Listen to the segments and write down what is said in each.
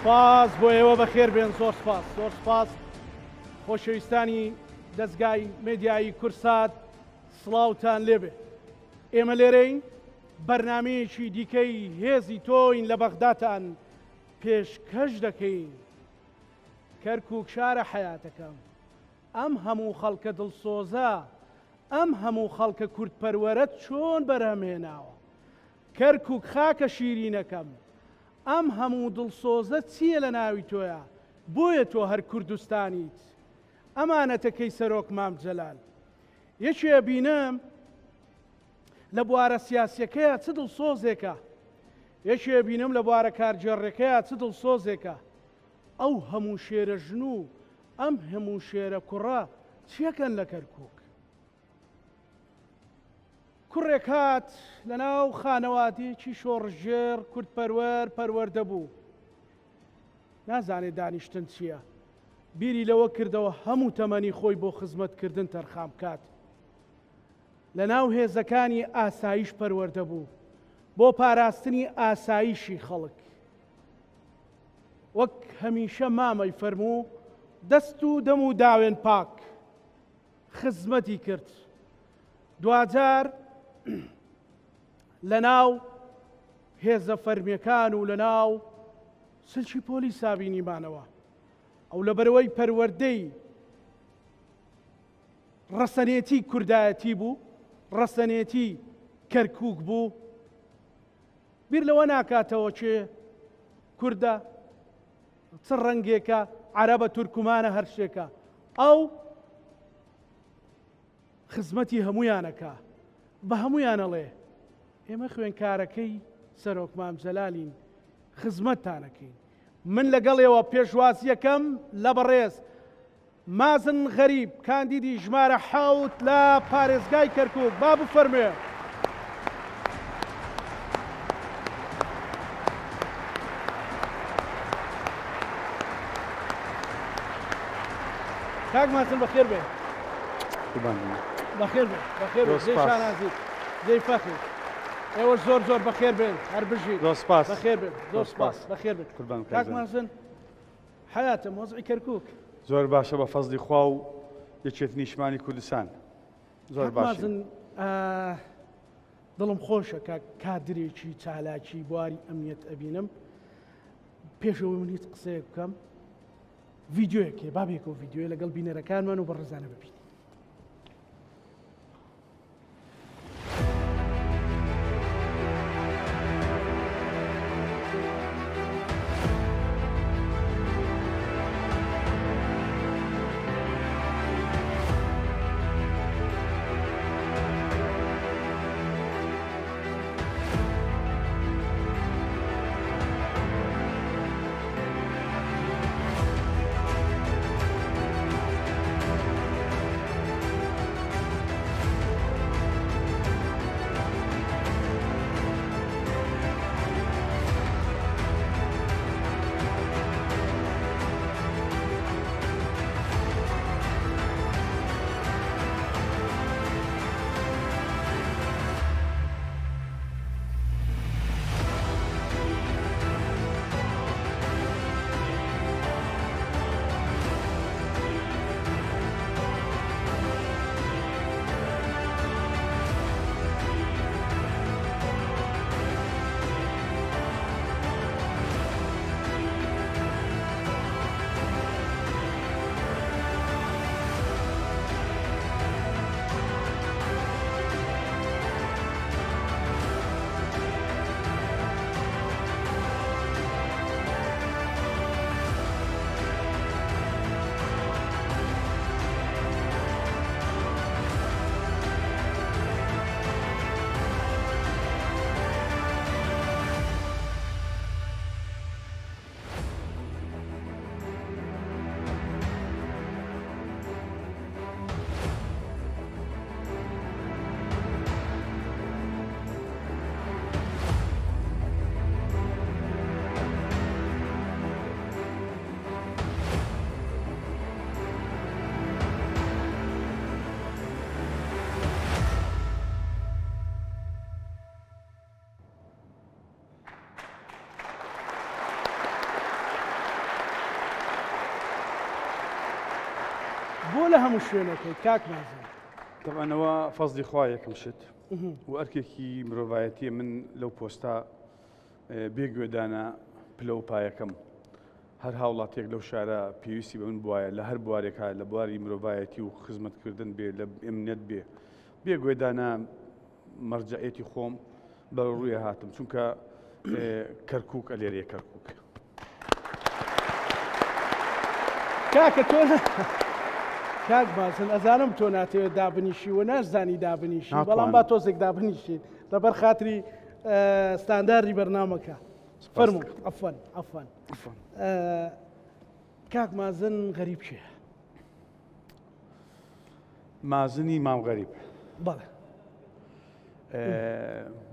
سپاس بۆ ئێوە بەخێر بێن زۆر سپاس زۆر سپاس خۆشەویستانی دەستگای مێدیایی کورسات سڵاوتان لێبێ ئێمە لێرەین بەرنمەیەکی دیکەی هێزی تۆین لە بەغداتان پێشکەش دەکەین کەرکک شارە حیاتەکەم ئەم هەموو خەڵکە دڵسۆزە ئەم هەموو خەڵکە کوردپەروەرەت چۆن بەرهەمهێناوە کەرکوک خاکە شیرینەکەم ئەم هەموو دڵسۆزە چیە لە ناوی تۆیا بۆیە تۆ هەر کوردستانیت ئەمانەتەکەی سەرۆک مام جەلال یەکێ ئەبینم لە بوارە سیاسیەکەیا چ دڵسۆزێکە یەکێ ئەبینم لە بوارە کارگێڕیەکەیا چ دڵسۆزێکە ئەو هەموو شێرە ژن و ئەم هەموو شێرە کوڕە چیەکەن لە کەرکوک؟ کوڕێک هات لەناو خانەوادەیەکی شۆڕشگێڕ کوردپەروەر پەروەردە بوو. نازانێت دانیشتن چییە. بیری لەوە کردەوە هەموو تەمەنی خۆی بۆ خزمەتکردن تەرخان بکات. لەناو هێزەکانی ئاسایش پەروەردە بوو بۆ پاراستنی ئاسایشی خەڵک. وەک هەمیشە مامەی فەرموو دەست و دەم و داوێن پاک. خزمەتی کرد دواجار لەناو هێزە فەرمیەکان و لەناو سلکی پۆلیسا بینیمانەوە ئەو لەبەرەوەی پەروەردەی ڕەسەنێتی کوردایەتی بوو ڕەسەنێتی کەرکک بوو بیر لەوە ناکاتەوە کێ کوردە چ ڕەنگێکە عەرەبە تورکمانە هەر شتێکە ئەو خزمەتی هەمویانەکە بە هەمویانەڵێ ئێمە خوێنکارەکەی سەرۆک مام جەلالین خزمەتتانەکەین من لەگەڵێوە پێشوازیەکەم لە بەڕێز مازن غەریب کاندیدی ژمارە حەوت لە پارێزگای کەرکوک با بفەرموێ. کاک مازن بەخێر بێ. بەخێر بێ بەخێر بێ جێی شانازی جێی فەخری ئێوەش زۆر زۆر بەخێر بێن هەر بژی زۆر سپاس بەخێر بێن زۆر سپاس بەخێر بێن کاک مازن حەیاتم وەزعی کەرکوک. زۆر باشە بە فەزلی خوا و یەکێتی نیشتمانی کوردستان زۆر کاک باشین. مازن دڵم خۆشە کە کادرێکی چالاکی بواری ئەمنیەت ئەبینم پێش ئەوەی من هیچ قسەیەک بکەم ڤیدیۆیەک هەیە با بێکەوە ڤیدیۆیە لەگەڵ بینەرەکانمان و بەڕێزانە ببینین. لە هەموو شوێنەکەیت کاک مازن؟ تەبعەن ئەوە فەزڵی خوا یەکەم شت و ئەرکێکی مرۆڤایەتیە من لەو پۆستە بێ گوێدانە پلە و پایەکەم هەر هاوڵاتیەک لەو شارە پێویستی بە من بوایە لە هەر بوارێکا لە بواری مرۆڤایەتی و خزمەتکردن بێ لە ئەمنیەت بێ بێ گوێدانە مەرجەعیەتی خۆم بەرەو ڕووی هاتم چونکە کەرکک ئەلێرەیە کەرکک. کاکە تۆ کاک بازن ئەزانم تۆ ناتەوێت دابنیشی و ناشزانی دابنیشی بەڵام با تۆزێک دابنیشین لەبەر خاتری ستانداردی بەرنامەکە فەرموو عەفوەن عەفوەن کاک مازن غەریب کێ؟ مازنی مام غەریب. بەڵێ.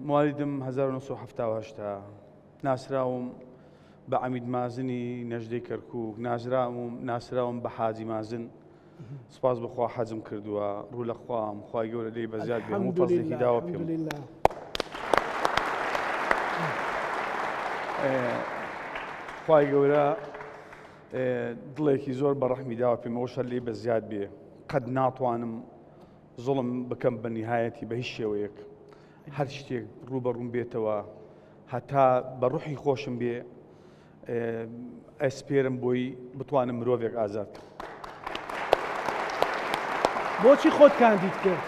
موالیدم 1970 ناسراوم بە عەمید مازنی نەژدەی کەرکوک نازراوم ناسراوم بە حاجی مازن سپاس بەخوا حەجم کردووە ڕوو لە خوام خوای گەورە لێی بەزیاد بێ هەموو فەزڵێکی داوە پێم خوای گەورە دڵێکی زۆر بە ڕەحمی داوە پێم ئەوەش هەر لێی بەزیاد بێ قەت ناتوانم زوڵم بکەم بە نیهایەتی بە هیچ شێوەیەک هەر شتێک ڕووبەڕووم بێتەوە هەتا بە ڕوحی خۆشم بێ ئەسپێرم بۆی بتوانم مرۆڤێک ئازاد کەم. بۆچی خۆت کاندید کرد؟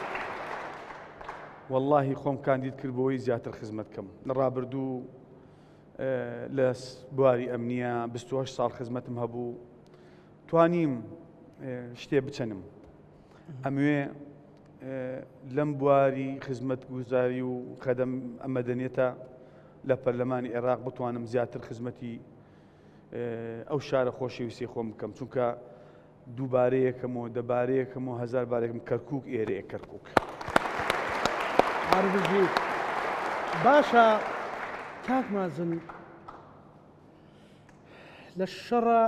وەڵاهی خۆم کاندید کرد بۆی زیاتر خزمەت کەم لە ڕابردوو لە بواری ئەمنیە 28 ساڵ خزمەتم هەبوو توانیم شتێ بچەنم ئەموێ لەم بواری خزمەت گوزاری و خەدەم ئەمەدەنیەتە لە پەرلەمانی عێراق بتوانم زیاتر خزمەتی ئەو شارە خۆشەویستی خۆم بکەم چونکە دووبارەیەکەم و دەبارەیەکەم و هەزار بارێکم کەرکک ئێرەیە کەرکک. هەربژی باشە کاک مازن لە شەڕە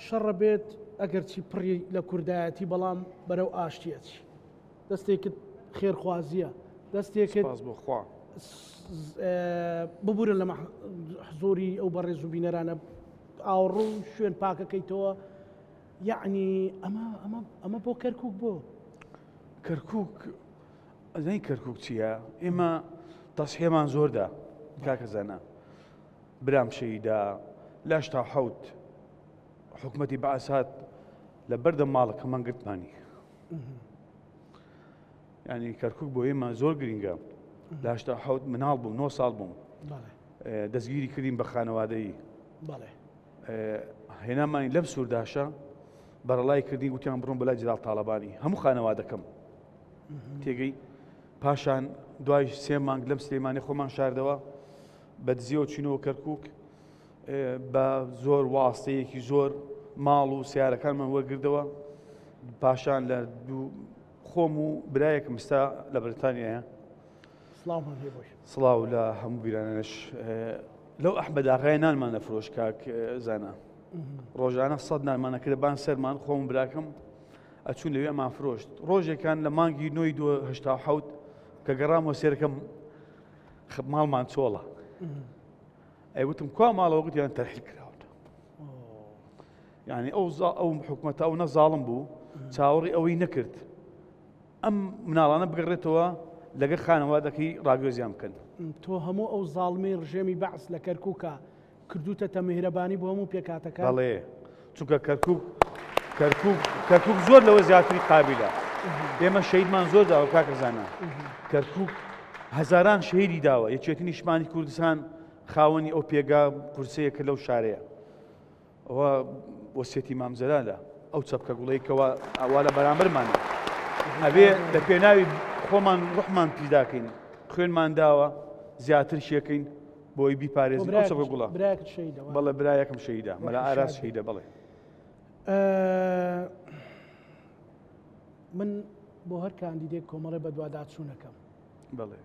شەڕە بێت ئەگەرچی پڕی لە کوردایەتی بەڵام بەرەو ئاشتی ئەچی دەستێکت خێرخوازیە دەستێکت سپاس بۆ خوا ببورن لە حزۆری ئەو بەڕێز و بینەرانە ئاوڕوو شوێن پاکەکەیتەوە یعنی ئەمە ئەمە ئەمە بۆ کەرکک بۆ کەرکک ئەزانی کەرکک چییە ئێمە تەسحێمان زۆردا کاکە زانا برام شەیدا لاشتا حوت حکومەتی بەعس هات لە بەردەم ماڵەکەمان گرتمانی ینی کەرکک بۆ ئێمە زۆر گرنگە لاشتا حوت مناڵ بووم 9 ساڵ بووم دەستگیری کردین بە خانەوادەیی هێنامانی لەم سوورداشە بەرەڵای کردین گوتیان بڕۆن بەلای جلال تاالبانی هەموو خانەوادەکەم تێگەی پاشان دوای سێ مانگ لەم سلەیمانی خۆمان شاردەوە بە دزیەوە چینەوە کەرکک بە زۆر واستەیەکی زۆر ماڵ و سیارەکانمان وەرگردەوە پاشان لە دوو خۆم و برایەکم ستا لە بەریتانیایە سڵاو لە هەموو بیرانەش لەو ئەحمەداغای نانمان نەفرۆش کاک زانا ڕۆژانە سەد نانمانە کردە بان سەرمان خۆم براکەم ئەچوون لەوێ ئەمان فرۆشت ڕۆژێکان لە مانگی نۆی دو هەشتا حوت کە گەڕامەوە سێرەکەم ماڵمان چۆڵە ئەی وتم کوا ماڵەوە گوتیان تەرحیل کراوەتە یعنی ئەو ئەو حکومەتە ئەو نە زاڵم بوو چاوەڕی ئەوەی نەکرد ئەم مناڵانە بگەڕێتەوە لەگە خانەوادەکەی ڕاگوێزیان بکەن تۆ هەموو ئەو زاڵمی ڕژێمی بەعس لە کەرکووکە کردوتەتە میهرەبانی بۆ هەموو پێکاتەکە بەڵێ چونکە کەرکک کەرکک کەرکک زۆر لەوە زیاتری قابلە ئێمە شەیدمان زۆر داوە کاکە زانا کەرکک هەزاران شەهیدی داوە یەکێتی نیشتمانی کوردستان خاوەنی ئەو پێگا قورسەیە کە لەو شارەیە ئەوە وەسێتی مام جەلالە ئەو چەپکە گوڵەی کەوا ئەوا لە بەرامبەرمانە ئەبێ لە پێناوی خۆمان ڕحمان پیداکەین خوێنمان داوە زیاتر شێکەین بۆی بیپارێزین ئەو چەپکە گوڵە بەڵێ برایەکم شەهیدە مەلا ئاراس شەهیدە بەڵێ من بۆ هەر کاندیدێک کۆمەڵێ بەدواداچوونەکەم بەڵێ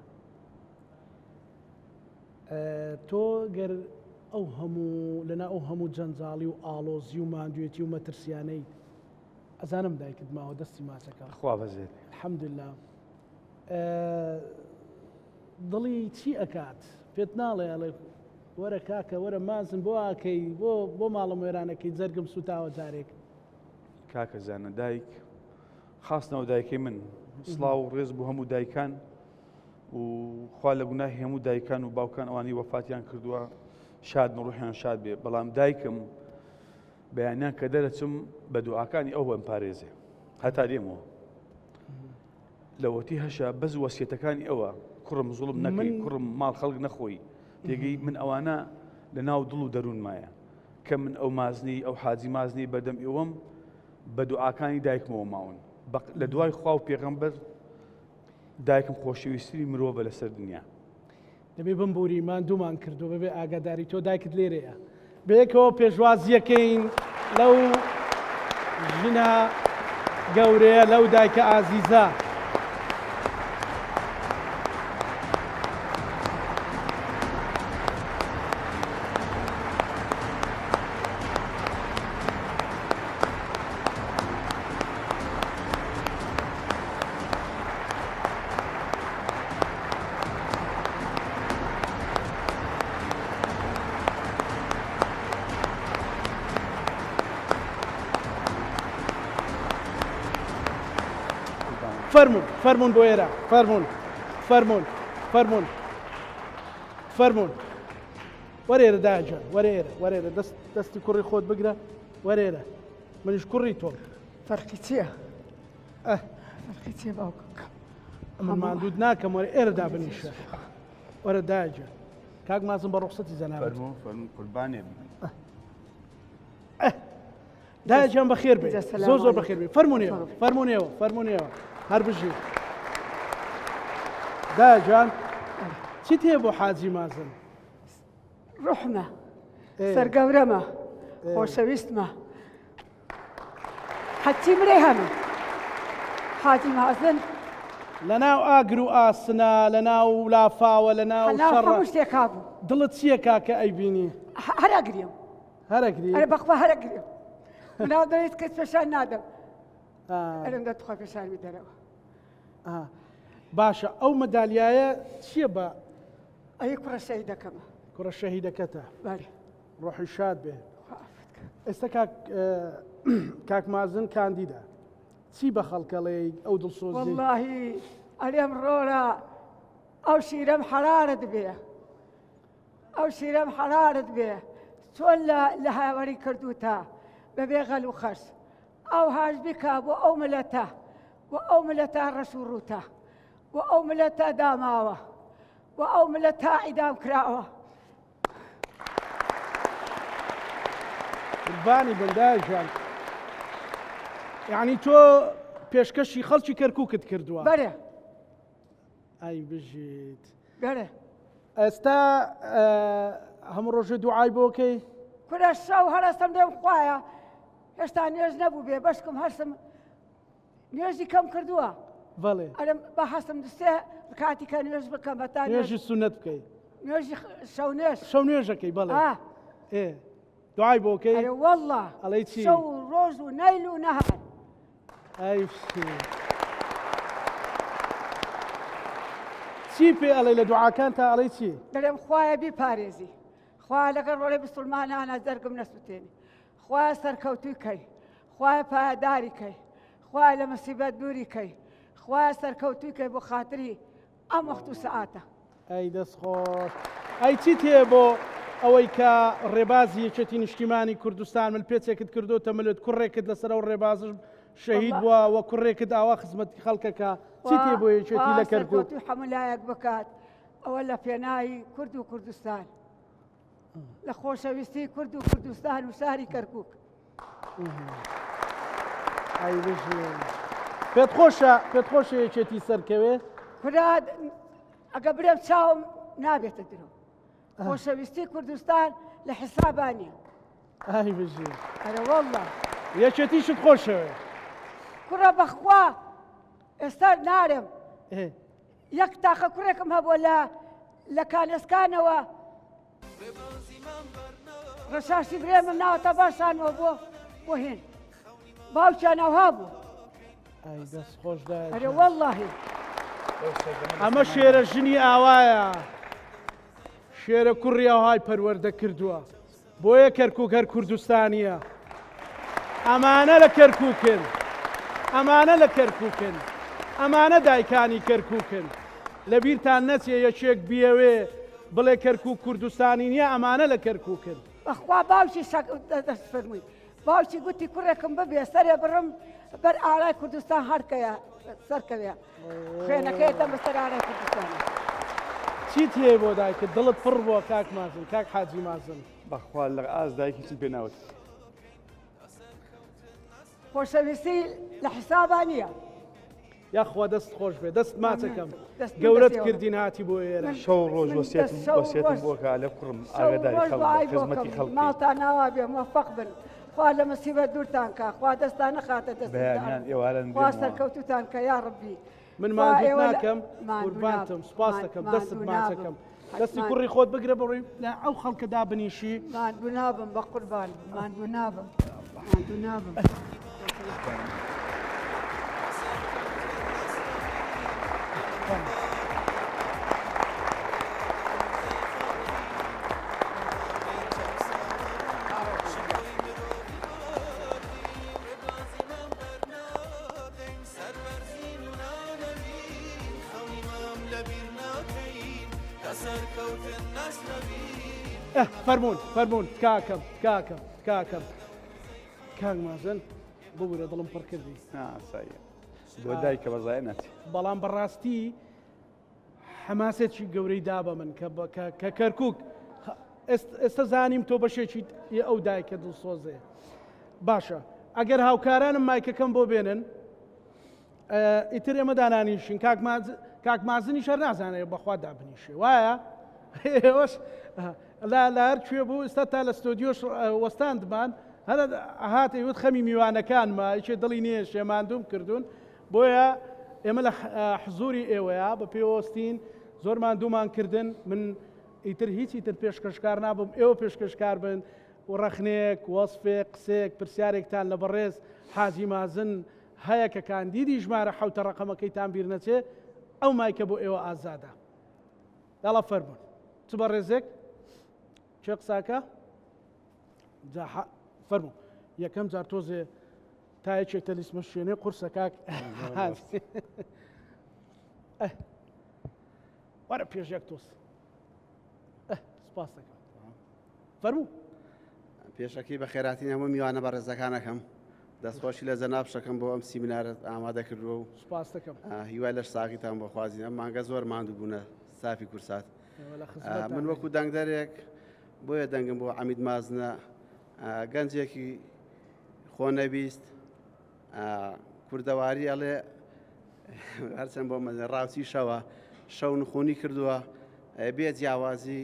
تۆ گەر ئەو هەموو لەنا ئەو هەموو جەنجاڵی و ئاڵۆزی و ماندوێتی و مەترسیانەی ئەزانم دایکت ماوە دەستی ماچەکە خوا بەزێت الحمدلله دڵی چی ئەکات پێت ناڵێ ئەڵێ وەرە کاکە وەرە مازن بۆ ئاکەی بۆ بۆ ماڵم وێرانەکەی جەرگم سوتاوە جارێک کاکە زانە دایک. خاستنەوە دایکەی من سڵاو و ڕێز بۆ هەموو دایکان و خوا لە گوناهی هەموو دایکان و باوکان ئەوانی وەفاتیان کردووە شاد ڕوحیان شاد بێ بەڵام دایکم بەیانیان کە دەرەچم بە دوعاکانی ئەو بەم پارێزێ هەتا دێمەوە لەوەتی هەشە بەس وەسیەتەکانی ئەوە کوڕم زوڵم نەکەی کوڕم ماڵ خەڵک نەخۆی تێگەی من ئەوانە لە ناو دڵ و دەروونمایە کە من ئەو مازنی ئەو حاجی مازنی بەردەم ئێوەم بە دوعاکانی دایکمەوە ماون لە دوای خوا و پێغەمبەر دایکم خۆشەویستری مرۆڤە لەسەر دنیا. دەبێ بمبوری ماندوومان کردووە بەبێ ئاگاداری تۆ دایکت لێرەیە بەیەکەوە پێشوازیەکەین لەو ژنە گەورەیە لەو دایکە ئازیزە. فەرمونون فەرمونون بۆ ئێرە فەرمونون فەرمونون فەرمونون فەرمونون وەرێرە داجان وەرێرە وەرێرە دەست دەستی کوڕی خۆت بگرە وەرێرە منیش کوڕی تۆم فەرقی چییە؟ ئە فەرقی چیە باوکم من ماندووت ناکەم وەرە ئێرە دابنیشە وەرە دایجە کاک مازم بە ڕوخسەتی جەنابت فەرموو فەرموو قوربانێ بم دایە گیان بەخێر بێ زۆر زۆر بەخێر بێ فەرمونێەوە فەرمونێەوە فەرمونێەوە هەر بژی دایە گیان چیت هەیە بۆ حاجی مازن ڕحمە سەرگەورەمە خۆشەویستمە حەچی مرێ هەمە حاجی مازن لەناو ئاگر و ئاسنا لەناو لافاوە لەناو شەڕ هەموو شتێکا بوو دڵت چییە کاکە ئەیبینی هەر ئەگریم هەر ئەگری ئەرێ بەخوا هەر ئەگریم مناڵ دەڵێت کەس پێشان نادەم ئەرم دە تخوا پێشانی دەرەوە باشە ئەو مەدالیایە چییە بە ئەی کوڕە شەهیدەکەمە کوڕە شەهیدەکەتە بەڵێ ڕۆحی شاد بێ ئێستا کاک کاک مازن کاندیدە چی بە خەڵکەڵێ ئەو دڵسۆزی واللهی ئەرێم ڕۆرە ئەو شیرەم حەرارت بێ ئەو شیرەم حەرارت بێ چۆن لە لە هاوەری کردوتە بەبێ غەل و خەش ئەو هاش بکە بۆ ئەو ملەتە بۆ ئەو ملەتە ڕەش و ڕووتە بۆ ئەو ملەتە داماوە بۆ ئەو ملەتە عیدام کراوە قوربانی بن دایە گیان یعنی تۆ پێشکەشی خەڵکی کەرکووکت کردووە بەرێ ئای بژیت بەرێ ئێستا هەموو ڕۆژێ دوعای بۆکەی کورە شەو هەرەستم لێم خوایە هێشتا نوێژ نەبوو بێ بەشکم هەرسم نوێژی کەم کردووە بەڵێ ئەرم بە حەسم سێ کاتی کە نوێژ بکەم بە تا نوێژی سوننەت بکەی نوێژی شەو نوێژ شەو نوێژەکەی بەڵێ ئێ دوعای بۆ کەی ئەرێ والله ئەڵێی چی شەو و ڕۆژ و نەیل و نەهار ئەی چی پێ ئەڵێ لە دوعاکان تا ئەڵێ چی دەڵێم خوایە بیپارێزی خوایە لەگەڵ ڕۆڵی بسڵمانانە زەرگم نەسووتێنی خوایە سەرکەوتووی کەی خوایە پایەداری کەی خوایە لە مصیبەت دووری کەی خوایە سەرکەوتووی کەی بۆ خاتری ئەم وەخت و سەعاتە. ئەی دەست خۆش. ئەی چیت هەیە بۆ ئەوەی کە ڕێبازی یەکێتی نیشتیمانی کوردستان ملپێچێکت کردۆتە ملت کوڕێکت لەسەر ئەو ڕێبازش شەهید بووە و کوڕێکت ئاوا خزمەتی خەڵکەکە چیت هەیە بۆ یەکێتی لە کەرکوک؟ سەرکەوتووی هەموو لایەک بکات ئەوە لە پێناوی کورد و کوردستان لە خۆشەویستی کورد و کوردستان و شاری کەرکک. ئای بژی. پێت خۆشە پێت خۆشە یەکێتی سەرکەوێ؟ کورا ئەگە برێم چاوم نابێتە درۆ خۆشەویستی کوردستان لە حسابانیە ئای بژی. ئەرە واللە یەکێتیشت خۆشەوێ؟ کوڕە بەخوا ئێستا نارێم یەک تاقە کوڕێکم هەبووە لە لە کانێسکانەوە ڕەشاشی برێمم ناوەتە باشانەوە بۆ بۆ هێن باوکیان ئەوها بوو ئەی دەست خۆش دایە ئەرێ وەڵڵاهی ئەمە شێرە ژنی ئاوایە شێرە کوڕی ئەوهای پەروەردە کردووە بۆیە کەرکک هەر کوردستانیە ئەمانە لە کەرککن. ئەمانە لە کەرکووکن، ئەمانە دایکانی کەرکووکن. لە بیرتان نەچێ یەکێک بیەوێ بڵێ کەرکووک کوردستانی نییە، ئەمانە لە کەرکووکن. بەخوا باوکی شەک دەست فەرمووی باوکی گوتی کوڕێکم ببێ سەرێ بڕم بەر ئارای کوردستان هەرکەیە سەرکەوێ خوێنەکەی دەم بەسەر ئارای کوردستان. چیت هەیە بۆ دایکت دڵت پڕ بووە کاک مازن کاک حاجی مازن؟ بەخوا لە ئاست دایک هیچم پێ ناوت. خۆشەویستی لە حسابا نییە. یاخوا دەست خۆش بێ دەست ماچەکەم گەورەت کردین هاتی بۆ ئێرە شەو ڕۆژ وەسێتم وەسێتم بۆ کە لە کوڕم ئاگاداری خەڵک خزمەتی خەڵک ماڵتان ئاوا بێ مۆفەق بن خوا لە مەسیبەت دوورتان کا خوا دەستان نەخاتە دەست بەیانیان ئێواران خوا سەرکەوتوتان کە یا ڕبی من ماندووت ناکەم قوربانتم سوپاس دەکەم دەستت ماچەکەم دەستی کوڕی خۆت بگرە بڕۆی لە ئەو خەڵکە دابنیشی ماندوو نابم بە قوربان ماندوو نابم ماندوو نابم. فەرمونون فەرمونون تکاکەم تکاکەم تکاکەم کاک مازن ببورە دڵم پڕ کردی بۆ دایکە بەزای ناچێت بەڵام بەڕاستی حەماسێکی گەورەی دا بە من کە کەرکک ئێستا زانیم تۆ بەشێکی ئەو دایکە دڵسۆزێ باشە ئەگەر هاوکارانم مایکەکەم بۆ بێنن ئیتر ئێمە دانانیشین کاک مازنی شەر نازانێت بەخوا دابنیشێ وایە ئێوەش لە هەر کوێ بوو ئێستا تا لە ستۆدیۆش وەستاندمان هەر هاتە وت خەمی میوانەکانمە یەکێ دڵی نێشێ ماندووم کردوون بۆیە ئێمە لە حزوری ئێوەیە بە پێوەستین زۆر ماندوومان کردن من ئیتر هیچی تر پێشکەشکار نابم ئێوە پێشکەشکار بن و ڕەخنەیەک وەسفێک قسەیەک پرسیارێکتان لە بەڕێز حاجی مازن هەیە کە کاندیدی ژمارە حەوتە ڕەقەمەکەیتان بیر نەچێ ئەو مایکە بۆ ئێوە ئازادە یاڵا فەرموون چ بەڕێزێک کێ قساکە جا فەرموو یەکەم جار تۆزێ تا یەکێک تەلیسمە شوێنێ قورسە کاک وەرە پێش یەک تۆز سپاس دەکەم فەرموو. پێشەکی بە خێراتین هەموو میوانە بەڕێزەکانەکەم دەستخۆشی لە جەناب شەکەم بۆ ئەم سیمینارت ئامادە کردووە و سپاس دەکەم هیوای لەش ساغیتان بۆ خوازین ئەم مانگە زۆر ماندوو بوونە سافی کورسات من وەکو دەنگدەرێک بۆیە دەنگم بۆ عەمید مازنە گەنجێکی خۆنەویست کوردەواری ئەڵێ هەرچەند بۆ من ڕاوچی شەوە شەو نخونی کردووە بێ جیاوازی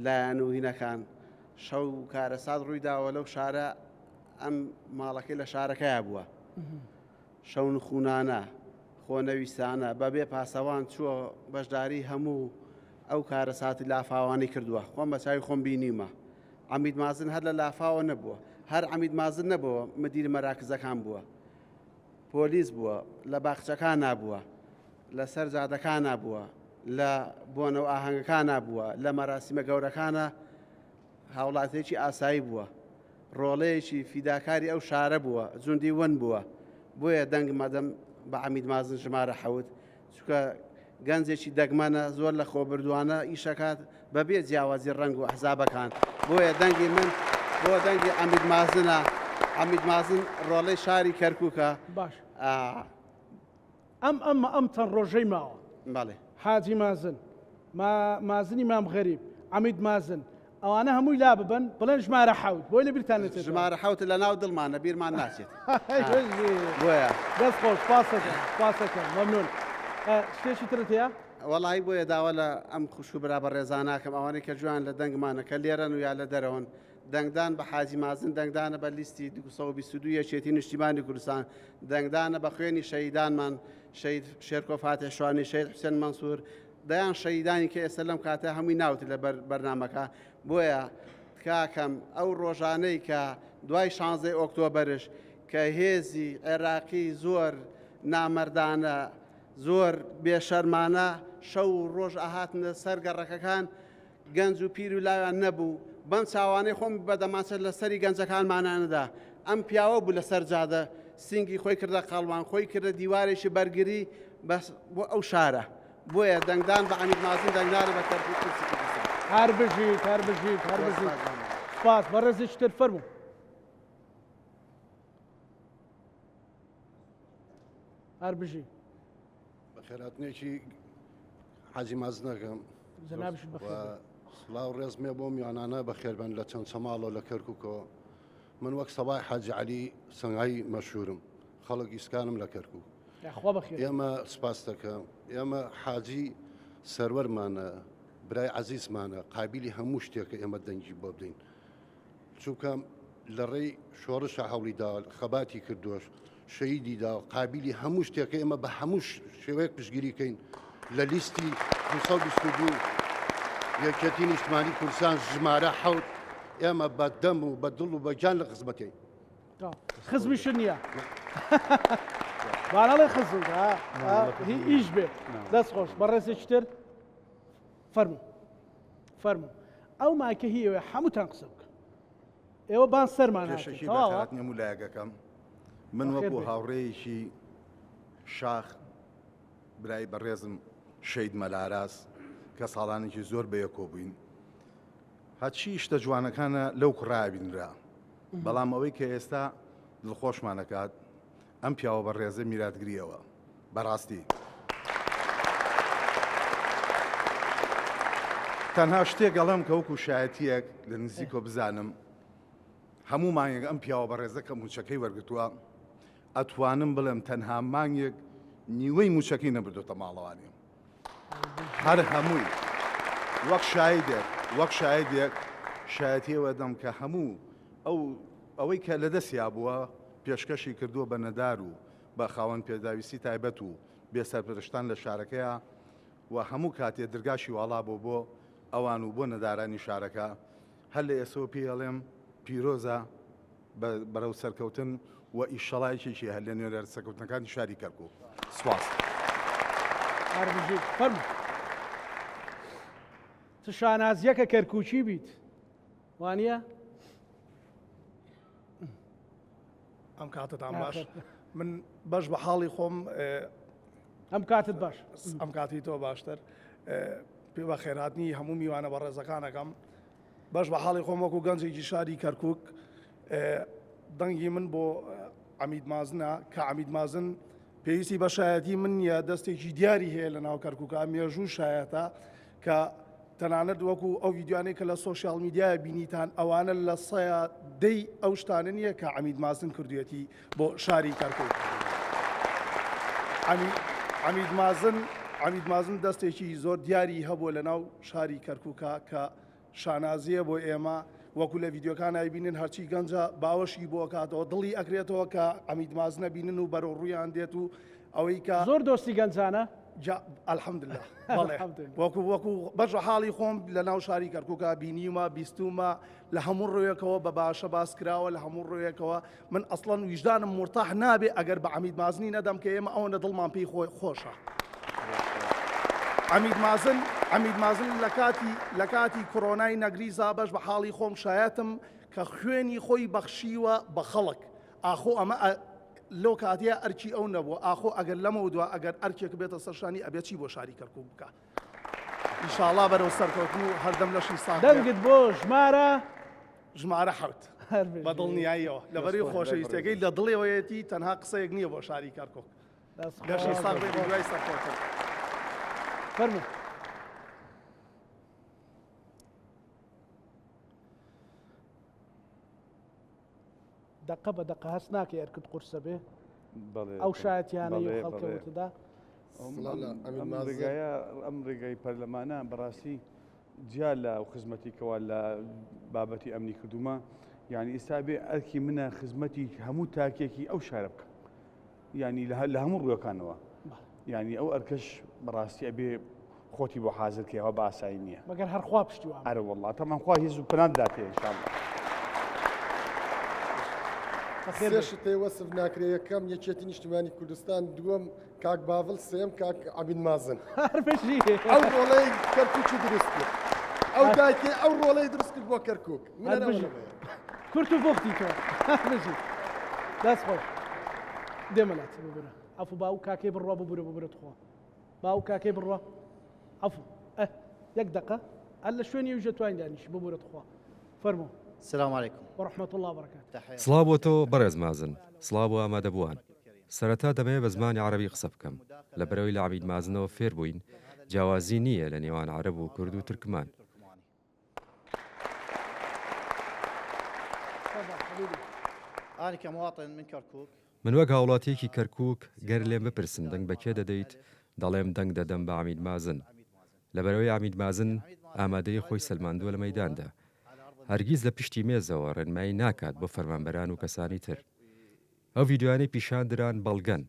لایەن و هینەکان شەو کارەسات ڕووی داوە لەو شارە ئەم ماڵەکەی لە شارەکەیا بووە شەو نخونانە خۆنەویستانە بەبێ پاسەوان چووە بەشداری هەموو ئەو کارەساتی لافاوانی کردووە خۆم بە چاوی خۆم بینیمە عەمید مازن هەر لە لافاوە نەبووە هەر عەمید مازن نەبووە مدیر مەراکزەکان بووە پۆلیس بووە لە باخچەکانا بووە لەسەر جادەکانا بووە لە بۆنە و ئاهەنگەکانا بووە لە مەراسیمە گەورەکانە هاوڵاتێکی ئاسایی بووە ڕۆڵەیەکی فیداکاری ئەو شارە بووە جوندی ون بووە بۆیە دەنگ مەدەم بە عەمید مازن ژمارە حەوت چونکە گەنجێکی دەگمەنە زۆر لە خۆبردووانە ئیشەکات بەبێ جیاوازی ڕەنگ و ئەحزابەکان بۆیە دەنگی من بۆ دەنگی عەمید مازنە عەمید مازن ڕۆڵەی شاری کەرکووکە باش ئەم ئەم ئەم چەند ڕۆژەی ماوە بەڵێ حاجی مازن مازنی مام غەریب عەمید مازن ئەوانە هەمووی لا ببەن بڵێن ژمارە حەوت بۆی لە بیرتان نەچێت ژمارە حەوت لە ناو دڵمانە بیرمان ناچێت بۆیە دەست خۆش سپاسەکەم سپاسەکەم مەمنون شتێکی ترت هەیە؟ وەڵی بۆیە داوا لە ئەم خوشک و برا بەڕێزاناکەم ئەوانەی کە جوان لە دەنگمانە کە لێرەن و یا لە دەرەوەن دەنگدان بە حاجی مازن دەنگدانە بە لیستی 222 یەکێتی نیشتیمانی کوردستان دەنگدانە بە خوێنی شەهیدانمان شەهید شێرکۆ فاتح شوانی شەهید حوسێن مەنسوور دەیان شەهیدانی کە ئێستا لەم کاتە هەمووی ناوت لە بەر بەرنامەکە بۆیە تکاکەم ئەو ڕۆژانەی کە دوای شانزەی ئۆکتۆبەرش کە هێزی عێراقی زۆر نامەردانە زۆر بێشەرمانە شەو و ڕۆژ ئەهاتنە سەر گەڕەکەکان گەنج و پیر و لاویان نەبوو بەم چاوانەی خۆم بە دەمانچە لە سەری گەنجەکانمانانەدا ئەم پیاوە بوو لەسەر جادە سینگی خۆی کردە قاڵوان خۆی کردە دیوارێکی بەرگری بەس بۆ ئەو شارە بۆیە دەنگدان بە عەمید مازن دەنگدانە بە کەرکوک پرسی کوردستان. هەر بژیت هەر بژیت هەر بژیت سپاس بەڕێزێکی تر فەرموو. هەر بژی. بەخێرهاتنێکی حاجی مازنەکەم جەنابیشت بەخێر بێی. سڵاو ڕێزمێ بۆ میوانانە بەخێربن لە چەمچەماڵەوە لە کەرکوکەوە من وەک سەبای حاجی عەلی سەنگای مەشهورم خەڵک ئیسکانم لە کەرکوک یاخوا بەخێر ئێمە سپاس دەکەم ئێمە حاجی سەروەرمانە برای عەزیزمانە قابیلی هەموو شتێکە ئێمە دەنگی بۆ بدەین چونکە لە ڕێی شۆڕشە هەوڵی دا خەباتی کردووە شەهیدی دا قابیلی هەموو شتێکە ئێمە بە هەموو شێوەیەک پشتگیری کەین لە لیستی 222 یەکێتی نیشتمانی کوردستان ژمارە حەوت ئێمە بە دەم و بە دڵ و بە گیان لە خزمەتین. خزمیشت نییە بانەڵێ خزم هی ئیش بێ دەست خۆش بەڕێزێکی تر فەرموو فەرموو ئەو مایکە هی ئێوەیە هەمووتان قسە بکەن ئێوە بان سەرمان هاتن پێشەکی تەواوە بەخێرهاتنی هەموو لایەکەکەم من بەخێر وەکو بێی. هاوڕێیەکی شاخ برای بەڕێزم شەید مەلاراز کە ساڵانێکی زۆر بەیەکۆ بووین هەرچی شتە جوانەکانە لەو کوڕە بینرا بەڵام ئەوەی کە ئێستا دڵخۆشمانەکات ئەم پیاوە بەڕێزە میراتگریەوە بەڕاستی تەنها شتێک ئەڵێم کە وەکو شایەتیەک لە نزیکۆ بزانم هەموو مانگێک ئەم پیاوە بەڕێزە کە موچەکەی وەرگتووە ئەتوانم بڵێم تەنها مانگێک نیوەی موچەکەی نەبردۆتە ماڵەوانی هەر هەمووی وەک شایدێک وەک شایدێک شایەتیەوە دەم کە هەموو ئەو ئەوەی کە لە دەستیا بووە پێشکەشی کردووە بە نەدار و بە خاوەن پێداویستی تایبەت و بێ سەرپەرشتان لە شارەکەیا و هەموو کاتێ درگاشی واڵا بۆ بۆ ئەوان و بۆ نەدارانی شارەکە هەر لە ئێسەوە پێی ئەڵێم پیرۆزە بە بەرەو سەرکەوتن و ئیشەڵا یەکێکی هەر لە نوێنەرە سەرکەوتنەکانی شاری کەرکوک. سپاس. هەر بژیت فەرموو. چ شانازیەکە کەرکوکی بیت وانە؟ ئەم کاتتان باش من بەش بە حاڵی خۆم ئەم کاتت باش ئەم کاتی تۆ باشتر پێ بە خێراتنی هەموو میوانە بەڕێزەکانەکەم بەش بە حاڵی خۆم وەکو گەنجێکی شاری کەرکک دەنگی من بۆ عمید مازنە کە عمید مازن پێویستی بە شایەتی من نییە، دەستێکی دیاری هەیە لە ناو کەرکووکا، مێژوو شایەتە کە تەنانەت وەکو ئەو ڤیدیۆانەی کە لە سۆشیال میدیایە بینیتان ئەوانە لە سەیا دەی ئەو شتانە نییە کە عەمید مازن کردوێتی بۆ شاری کەرکووک. عەمید مازن عەمید مازن دەستێکی زۆر دیاری هەبووە لە ناو شاری کەرکووکا کە شانازیە بۆ ئێمە وەکو لە ڤیدیۆکان ئەیبینن هەرچی گەنجە باوەشی بۆ ئەکاتەوە دڵی ئەکرێتەوە کە عەمید مازنە بینن و بەرەو ڕوویان دێت و ئەوەی کە زۆر دۆستی گەنجانە جا الحمدلله بەڵێ وەکو وەکو بەش حاڵی خۆم لە ناو شاری کەرکووکە بینیومە بیستومە لە هەموو ڕوویەکەوە بە باشە باس کراوە لە هەموو ڕوویەکەوە من ئەسڵەن ویژدانم مورتاح نابێ ئەگەر بە عەمید مازنی نەدەم کە ئێمە ئەوەندە دڵمان پێی خۆی خۆشە. عەمید مازن عەمید مازن لە کاتی لە کاتی کۆرۆنای نەگریزا بەش بە حاڵی خۆم شایەتم کە خوێنی خۆی بەخشیوە بە خەڵک ئاخۆ ئەمە لەو کاتەیە ئەرکی ئەو نەبوو ئاخۆ ئەگەر لەمە دوا ئەگەر ئەرکێک بێتە سەرشانی ئەبێ چی بۆ شاری کەرکوک بکە ئیشاڵا بەرەو سەرکەوتن و هەردەم لەشی ساغ بێت. دەنگت بۆ ژمارە؟ ژمارە حەوت. هەر بژی. بە دڵنیاییەوە. لەبەری خۆشەویستیەکەی لە دڵیەوەیەتی تەنها قسەیەک نییە بۆ شاری کەرکوک. دەست لەشی خۆش. ساغ بێت دوای سەرکەوتن. فەرموو. دەقە بە دەقە هەست ناکەی ئەرکت قورسە بێ ئەو شایەتیانەی و خەڵکە وتدا ئەم ڕێگای پەرلەمانە بەڕاستی جیا لە ئەو خزمەتی کەوا لە بابەتی ئەمنی کردومە یعنی ئێستا بێ ئەرکی منە خزمەتی هەموو تاکێکی ئەو شارە بکەم یانی لە هەموو ڕووەکانەوە یانی ئەو ئەرکەش بەڕاستی ئەبێ خۆتی بۆ حازر کەیەوە بە ئاسایی نییە مەگەر هەر خوا پشتیوان ئەرە وەڵڵا تەمان خوا هێز و پەنات داتێ ان شاء الله. بەخێر سێ بێی. شت هەیە وەسف ناکرێ یەکەم یەکێتی نیشتیمانی کوردستان دووەم کاک باڤڵ سێیەم کاک عەبید مازن هەر بژی. ئەو ڕۆڵەی کەرکوکی دروست کرد ئەو دایکەی ئەو ڕۆڵەی دروست کرد بۆ کەرکوک من هەر هەر ئەوە بژی. نەبەیە. کورت و پوختی تۆ. هەر بژی. دەست خۆش. دێمە لات ببورە عەفو با ئەو کاکەی بڕوا ببورە ببورە تخوا با ئەو کاکەی بڕوا عەفو ئە یەک دەقە ئەل لە شوێنی ئەویش دەتوانین دانیشی ببورە تخوا فەرموو. السلام علیکم. ورحمة اللە وبرکاته. سڵاو بۆ تۆ بەڕێز مازن، سڵاو بۆ ئامادەبووان. سەرەتا دەمەوێ بە زمانی عەرەبی قسە بکەم، لەبەرئەوەی لە عەمید مازنەوە فێر بووین جیاوازی نییە لە نێوان عەرەب و کورد و تورکمان. من وەک هاوڵاتییەکی کەرکووک گەر لێم بپرسن دەنگ بە کێ دەدەیت، دەڵێم دەنگ دەدەم بە عەمید مازن. لەبەرئەوەی عەمید مازن ئامادەیی خۆی سەلماندووە لە مەیداندا. هەرگیز لە پشتی مێزەوە ڕێنمایی ناکات بۆ فەرمانبەران و کەسانی تر. ئەو ڤیدیۆیانەی پیشان دران بەڵگەن.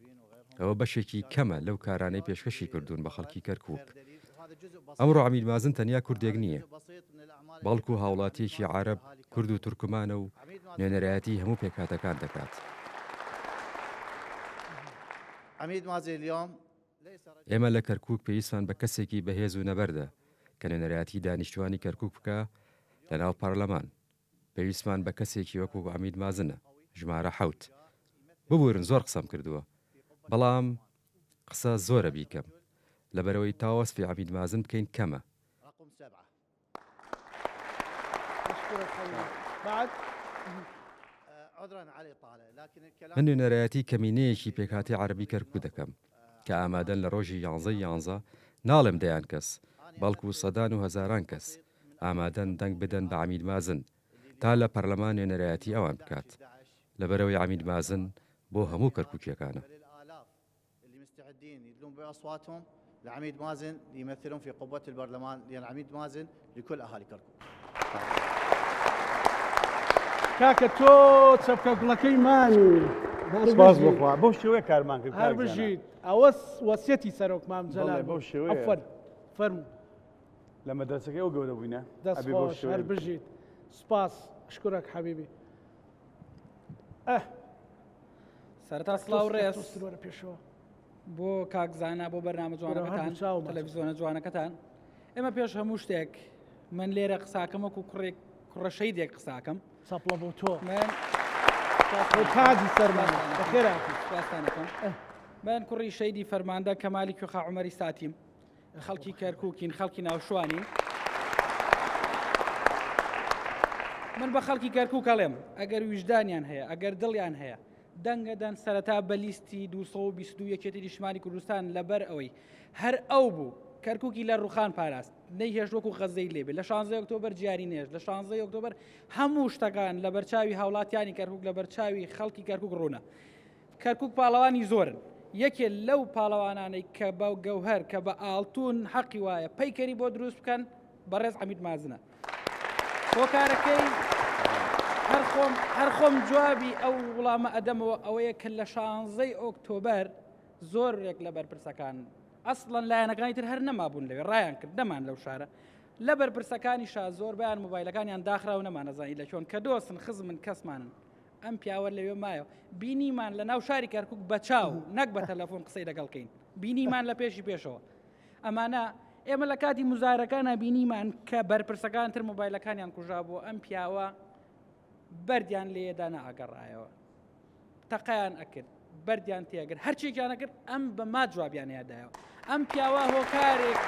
ئەوە بەشێکی کەمە لەو کارانەی پێشکەشی کردوون بە خەڵکی کەرکووک. ئەمڕۆ عەمید مازن تەنیا کوردێک نییە، بەڵکو هاوڵاتییەکی عەرەب، کورد و تورکمانە و نوێنەرایەتی هەموو پێکهاتەکان دەکات. ئێمە لە کەرکووک پێویستمان بە کەسێکی بەهێز و نەبەردە کە نوێنەرایەتی دانیشتووانی کەرکووک بکا لەناو پەرلەمان. پێویستمان بە کەسێکی وەکو عەمید مازنە، ژمارە حەوت. ببورن زۆر قسەم کردووە، بەڵام قسە زۆرە بیکەم، لەبەرئەوەی تا وەسفی عەمید مازن بکەین کەمە. من نوێنەرایەتی کەمینەیەکی پێکهاتەی عەرەبی کەرکوک دەکەم کە ئامادەن لە ڕۆژی یانزەی یانزە، ناڵێم دەیان کەس، بەڵکو سەدان و هەزاران کەس، ئامادەن دەنگ بدەن بە عەمید مازن تا لە پەرلەمان نوێنەرایەتی ئەوان بکات، لەبەرئەوەی عەمید مازن بۆ هەموو کەرکوکیەکانە. اللي مستعدين يدلون بأصواتهم لعميد مازن ليمثلهم في قبة البرلمان لأن عميد مازن لكل أهالي كركوك. کاکە تۆ چەپکە گوڵەکەی مانی سپاس بۆ خوا بەو شێوەیە کارمان کرد هەر بژیت ئەوە وەسیەتی سەرۆک مام جەلال بەو شێوەیە عەفوەن فەرموو لە مەدرەسەکەی ئەو گەورە بووینە دەست خۆش هەر بژیت سپاس اشکرک حبیبی ئە سەرەتا سڵاو ڕێز بۆ کاک زانا بۆ بەرنامە جوانەکەتان تەلەڤیزیۆنە جوانەکەتان ئێمە پێش هەموو شتێک من لێرە قساکەم وەکو کوڕێک کوڕە شەیدێک قساکەم چەپڵە بۆ تۆ من تاجی سەرمان بەخێرهاتی سپاستانەکەم من کوڕی شەیدی فەرماندە کەمالی کوێخا عومەری ساتیم خەڵکی کەرکوکین خەڵکی ناوشوانین من بە خەڵکی کەرکوک ئەڵێم ئەگەر ویژدانیان هەیە ئەگەر دڵیان هەیە دەنگە دەن سەرەتا بە لیستی 222 یەکێتی نیشتمانی کوردستان لەبەر ئەوەی هەر ئەو بوو کەرکوکی لە ڕوخان پاراست نەیهێشت وەکو غەزەی لێبێ لە 16 ئۆکتۆبەر جیاری نێشت لە 16 ئۆکتۆبەر هەموو شتەکان لە بەرچاوی هاوڵاتیانی کەرکوک لە بەرچاوی خەڵکی کەرکوک ڕوونە کەرکوک پاڵەوانی زۆرن، یەکێ لەو پاڵەوانانەی کە بە گەوهەر کە بە ئاڵتون حەقی وایە پەیکەری بۆ دروست بکەن بەڕێز عەمید مازنە. هۆکارەکەی هەر خۆم هەر خۆم جوابی ئەو وڵامە ئەدەمەوە ئەوەیە کە لە شانزەی ئۆکتۆبەر زۆرێک لە بەرپرسەکان ئەسڵەن لایەنەکانی تر هەر نەمابوون لەوێ ڕایان کرد نەمان لەو شارە لە بەرپرسەکانی شا زۆربیان مۆبایلەکانیان داخرا و نەمانەزانی لە چۆن کە دۆستن خزمن کەسمانن ئەم پیاوە لەوێ مایەوە بینیمان لە ناو شاری کەرکک بە چاو نەک بە تەلەفۆن قسەی لەگەڵ کەین بینیمان لە پێشی پێشەوە ئەمانە ئێمە لە کاتی مزارەکانە بینیمان کە بەرپرسەکان تر مۆبایلەکانیان کوژا بۆ ئەم پیاوە بەردیان لێدا نەئاگەڕایەوە تەقەیان ئەکرد بەردیان تێگر هەرچێکیان ئەکرد ئەم بە ما جوابیان یادایەوە ئەم پیاوە هۆکارێک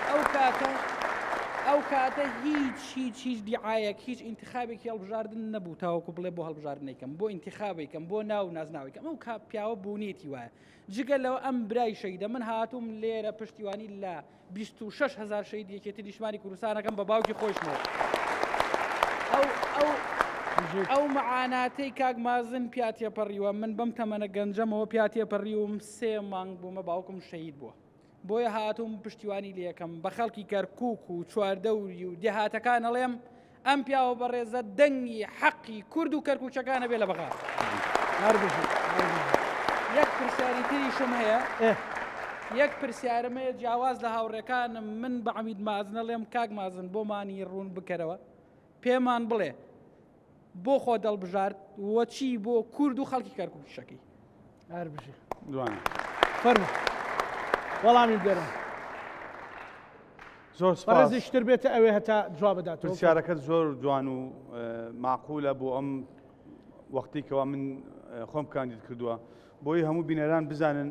ئەو کاتە ئەو کاتە هیچ هیچ هیچ دیعاەک هیچ ئینتخابێکی هەڵبژاردن نەبوو تاوەکو بڵێ بۆ هەڵبژاردنێکم بۆ ئینتخابێکم بۆ ناو نازناوێکم ئەو کا پیاوە بوونێتی وایە جگە لەوە ئەم برای شەیدە من هاتووم لێرە پشتیوانی لە 26 هزار شەید یەکێتی نیشتمانی کوردستانەکەم بە باوکی خۆشمەوە ئەو ئەو ئەو معاناتەی کاک مازن پیا تێپەڕیوە من بەم تەمەنە گەنجەمەوە پیا تێپەڕیوم سێ مانگ بوومە باوکم شەهید بووە بۆیە هاتووم پشتیوانی لەکەم بە خەڵکی کەرکک و چواردەوری و دێهاتەکان ئەڵێم ئەم پیاوە بەڕێزە دەنگی حەقی کورد و کەرکوکەکانە بێ لە بەغا. یەک پرسیاری تریشم هەیە یەک پرسیارم هەیە جیاواز لە هاوڕێکانم من بە عەمید مازن ئەڵێم کاک مازن بۆمانی ڕوون بکەرەوە پێمان بڵێ بۆ خۆ دەڵبژارد و چی بۆ کورد و خەڵکی کەرکوکیشەکەی هەر بژی جوانە فەرموو وەڵامی بدەرەوە زۆر سپاس. بەڕێزیش تر بێتە ئەوێ هەتا جواب بداتەوە. پرسیارەکەت زۆر جوان و مەعقولە بۆ ئەم وەختی کەوا من خۆم کاندید کردووە بۆی هەموو بینەران بزانن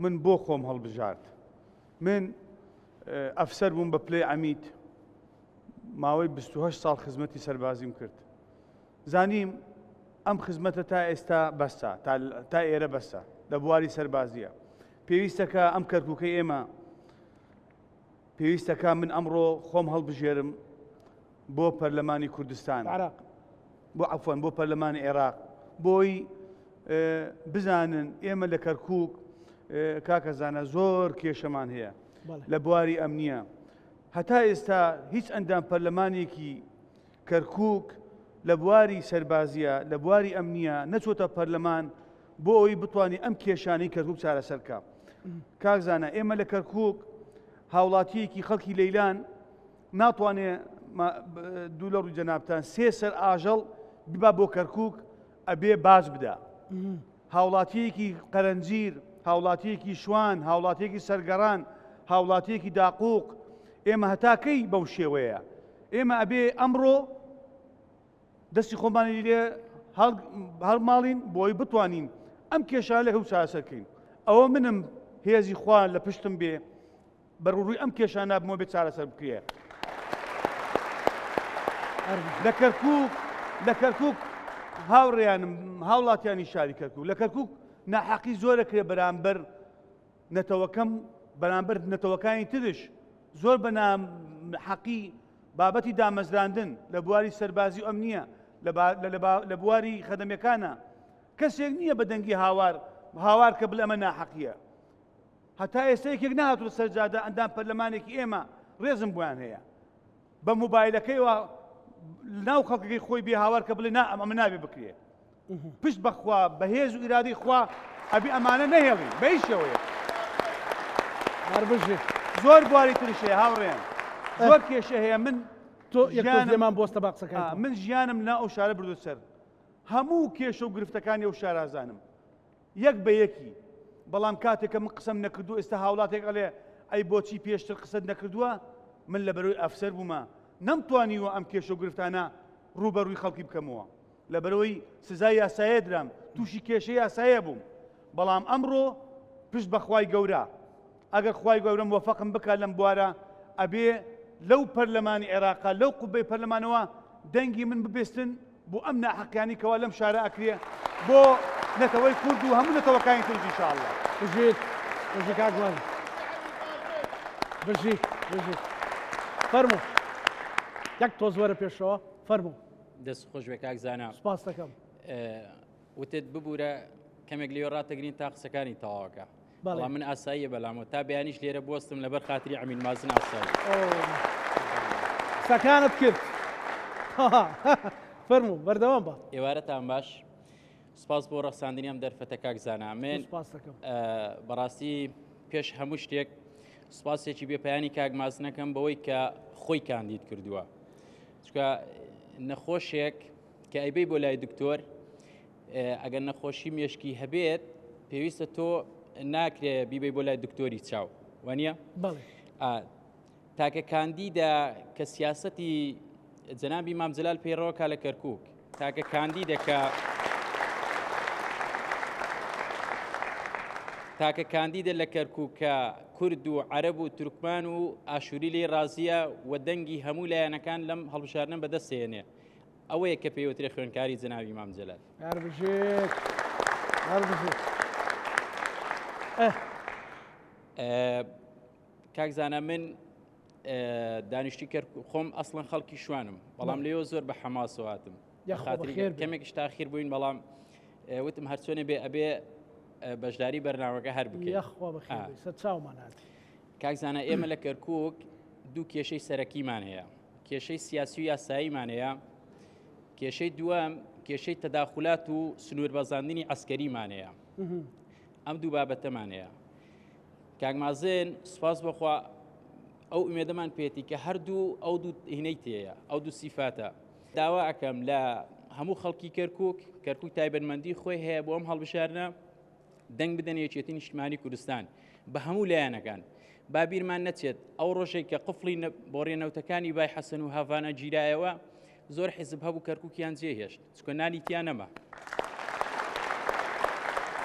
من بۆ خۆم هەڵبژارد من ئەفسەر بووم بە پلەی عەمید ماوەی 28 ساڵ خزمەتی سەربازیم کرد زانیم ئەم خزمەتە تا ئێستا بەسە تا ئێرە بەسە لە بواری سەربازیە پێویستەکە ئەم کەرکووکەی ئێمە پێویستەکە من ئەمڕۆ خۆم هەڵبژێرم بۆ پەرلەمانی کوردستان عراق بۆ عفوان بۆ پەرلەمانی عێراق بۆی بزانن ئێمە لە کەرکک کاکە زانە زۆر کێشەمان هەیە لە بواری ئەمنیە هەتا ئێستا هیچ ئەندام پەرلەمانێکی کەرکک لە بواری سەربازیە لە بواری ئەمنیە نەچۆتە پەرلەمان بۆ ئەوەی بتوانانی ئەم کێشانەی کەرکک چارەسەرکە کاک زانە ئێمە لە کەرکک هاوڵاتیەکی خەڵکی لەیلان ناتوانێ دوو لە ڕووی جەنابتان سێ سەر ئاژەڵ ببا بۆ کەرکک ئەبێ باج بدا هاوڵاتیەکی قەرەنجیر هاوڵاتیەکی شوان هاوڵاتیەکی سەرگەڕان هاوڵاتیەکی داقوق ئێمە هەتاکەی بەو شێوەیە ئێمە ئەبێ ئەمڕۆ دەستی خۆمانی لێ هەڵماڵین بۆی بتوانین ئەم کێشانە لەگەڵ چارەسەرکەین ئەوە منم هێزی خوا لە پشتم بێ بەڕووی ئەم کێشانە بمەوە بێت چارەسەر بکرێ. لە کەرکوک لە کەرکوک هاوڕێیانم هاوڵاتیانی شاری کەرکوک لە کەرکوک ناحەقی زۆرە کرێ بەرامبەر نەتەوەکەم بەرامبەر نەتەوەکانی ترش زۆر بە حەقی بابەتی دامەزراندن لە بواری سەربازی و ئەمنیە لە بواری خەدەمەکانە کەسێک نییە بە دەنگی هاوار هاوار کە بڵێ ئەمە ناحەقیە هەتا ئێستا یەکێک نەهاتووە سەر جادە ئەندام پەرلەمانێکی ئێمە ڕێزم بۆیان هەیە بە موبایلەکەیەوە ناو خەڵکەکەی خۆی بێ هاوار کە بڵێ نا ئەمە نابێ بکرێ پشت بەخوا بەهێز و ئیرادەی خوا ئەبی ئەمانە نەهێڵی بە هیچ شێوەیەک هەربژێ زۆر بواری ترش هەیە هاوڕێیان زۆر کێشە هەیە من تۆ یەکمان بۆستە با قسەکان من ژیانم نا ئەو شارە بردو سەر هەموو کێشە و گرفتەکانی ئەو شارازانم یەک بە یەکی بەڵام کاتێک کە من قسەم نەکردووە ئێستا هاوڵاتێک ئەڵێ ئەی بۆچی پێشتر قسەت نەکردووە من لە بەرەوەی ئەفسەر بوومە نەمتوانیوە ئەم کێشە و گرفتانە ڕووبەڕووی خەڵکی بکەمەوە لەبەرەوەی سزای یاسایە درام تووشی کێشە یاسایە بووم بەڵام ئەمڕۆ پشت بەخوای گەورە ئەگەر خوای گەورە مۆفەقم بکات لەم بوارە ئەبێ لەو پەرلەمانی عێراقا لەو قوبەی پەرلەمانەوە دەنگی من ببێستن بۆ ئەم ناحەقیانی کەوا لەم شارە ئەکرێ بۆ نەتەوەی کورد و هەموو نەتەوەکانی ترش ان شاء اللە. بژیت بژی کاک مازن بژی بژی فەرموو یەک تۆز وەرە پێشەوە فەرموو. دەست خۆش بێ کاک زانا. سپاس دەکەم. وتت ببوورە کەمێک لێوە ڕاتەگرین تا قسەکانی تەواوەکە. بەڵام من ئاساییە بەلامەوە تا بەیانیش لێرە بوەستم لەبەر خاتری عەمید مازن ئاسایی. قسەکانت کرد فەرموو بەردەوام بە. ئێوارەتان باش سپاس بۆ ڕەخساندنی ئەم دەرفەتە کاک زانا من بەڕاستی پێش هەموو شتێک سپاسێکی بێپیانی کاک مازنەکەم بەوەی کە خۆی کاندید کردووە چکە نەخۆشێک کە ئەیبەی بۆ لای دکتۆر ئەگەر نەخۆشی مێشکی هەبێت پێویستە تۆ ناکرێ بیبەی بۆ لای دکتۆری چاو وانە تاکە کاندیدە کە سیاستی جەنابی مام جەلال پەیڕەوەکە لە کەرکک تاکە کاندیدە کە تاکە کاندیدە لە کەرکک کە کورد و عەرەب و تورکمان و ئاشووری لێی ڕازیە و دەنگی هەموو لایەنەکان لەم هەڵبژاردنە بەدەستێنێ ئەوەیە کە پێی وترێ خوێندکاری جەنابی مام جەلال. هەر بژیت هەر بژیت. کاک زانا من دانیشتی کەر خۆم ئەسڵەن خەڵکی شوانم بەڵام لێوە زۆر بە حەماسەوە هاتم کەمێکش تاخیر بووین بەڵام وتم هەرچۆنێ بێ ئەبێ بەشداری بەرنامەکە هەر بکەین کاک زانا ئێمە لە کەرکک دوو کێشەی سەرەکیمان هەیە کێشەی سیاسی و یاساییمان هەیە، کێشەی دووەم کێشەی تەداخولات و سنووربەزاندنی عسکەریمان هەیە. ئەم دوو بابەتەمان هەیە. کاک مازن سوپاس بەخوا ئەو ئومێدەمان پێێتی کە هەردوو ئەو دوو هینەی تێیە ئەو دوو سیفاتە داوا ئەەکەم لە هەموو خەڵکی کەرکک کەرکک تایبەتمەندی خۆی هەیە بۆ ئەم هەڵبژاردنە دەنگ بدەنە یەکێتی نیشتمانی کوردستان بە هەموو لایەنەکان. با بیرمان نەچێت ئەو ڕۆژێک کە قفڵی بۆڕیە نەوتەکانی بای حەسەن و هاڤانا گیرایەوە زۆر حیزب هەبوو کەرکوکیان جێهێشت چکە نانی تیا نەما.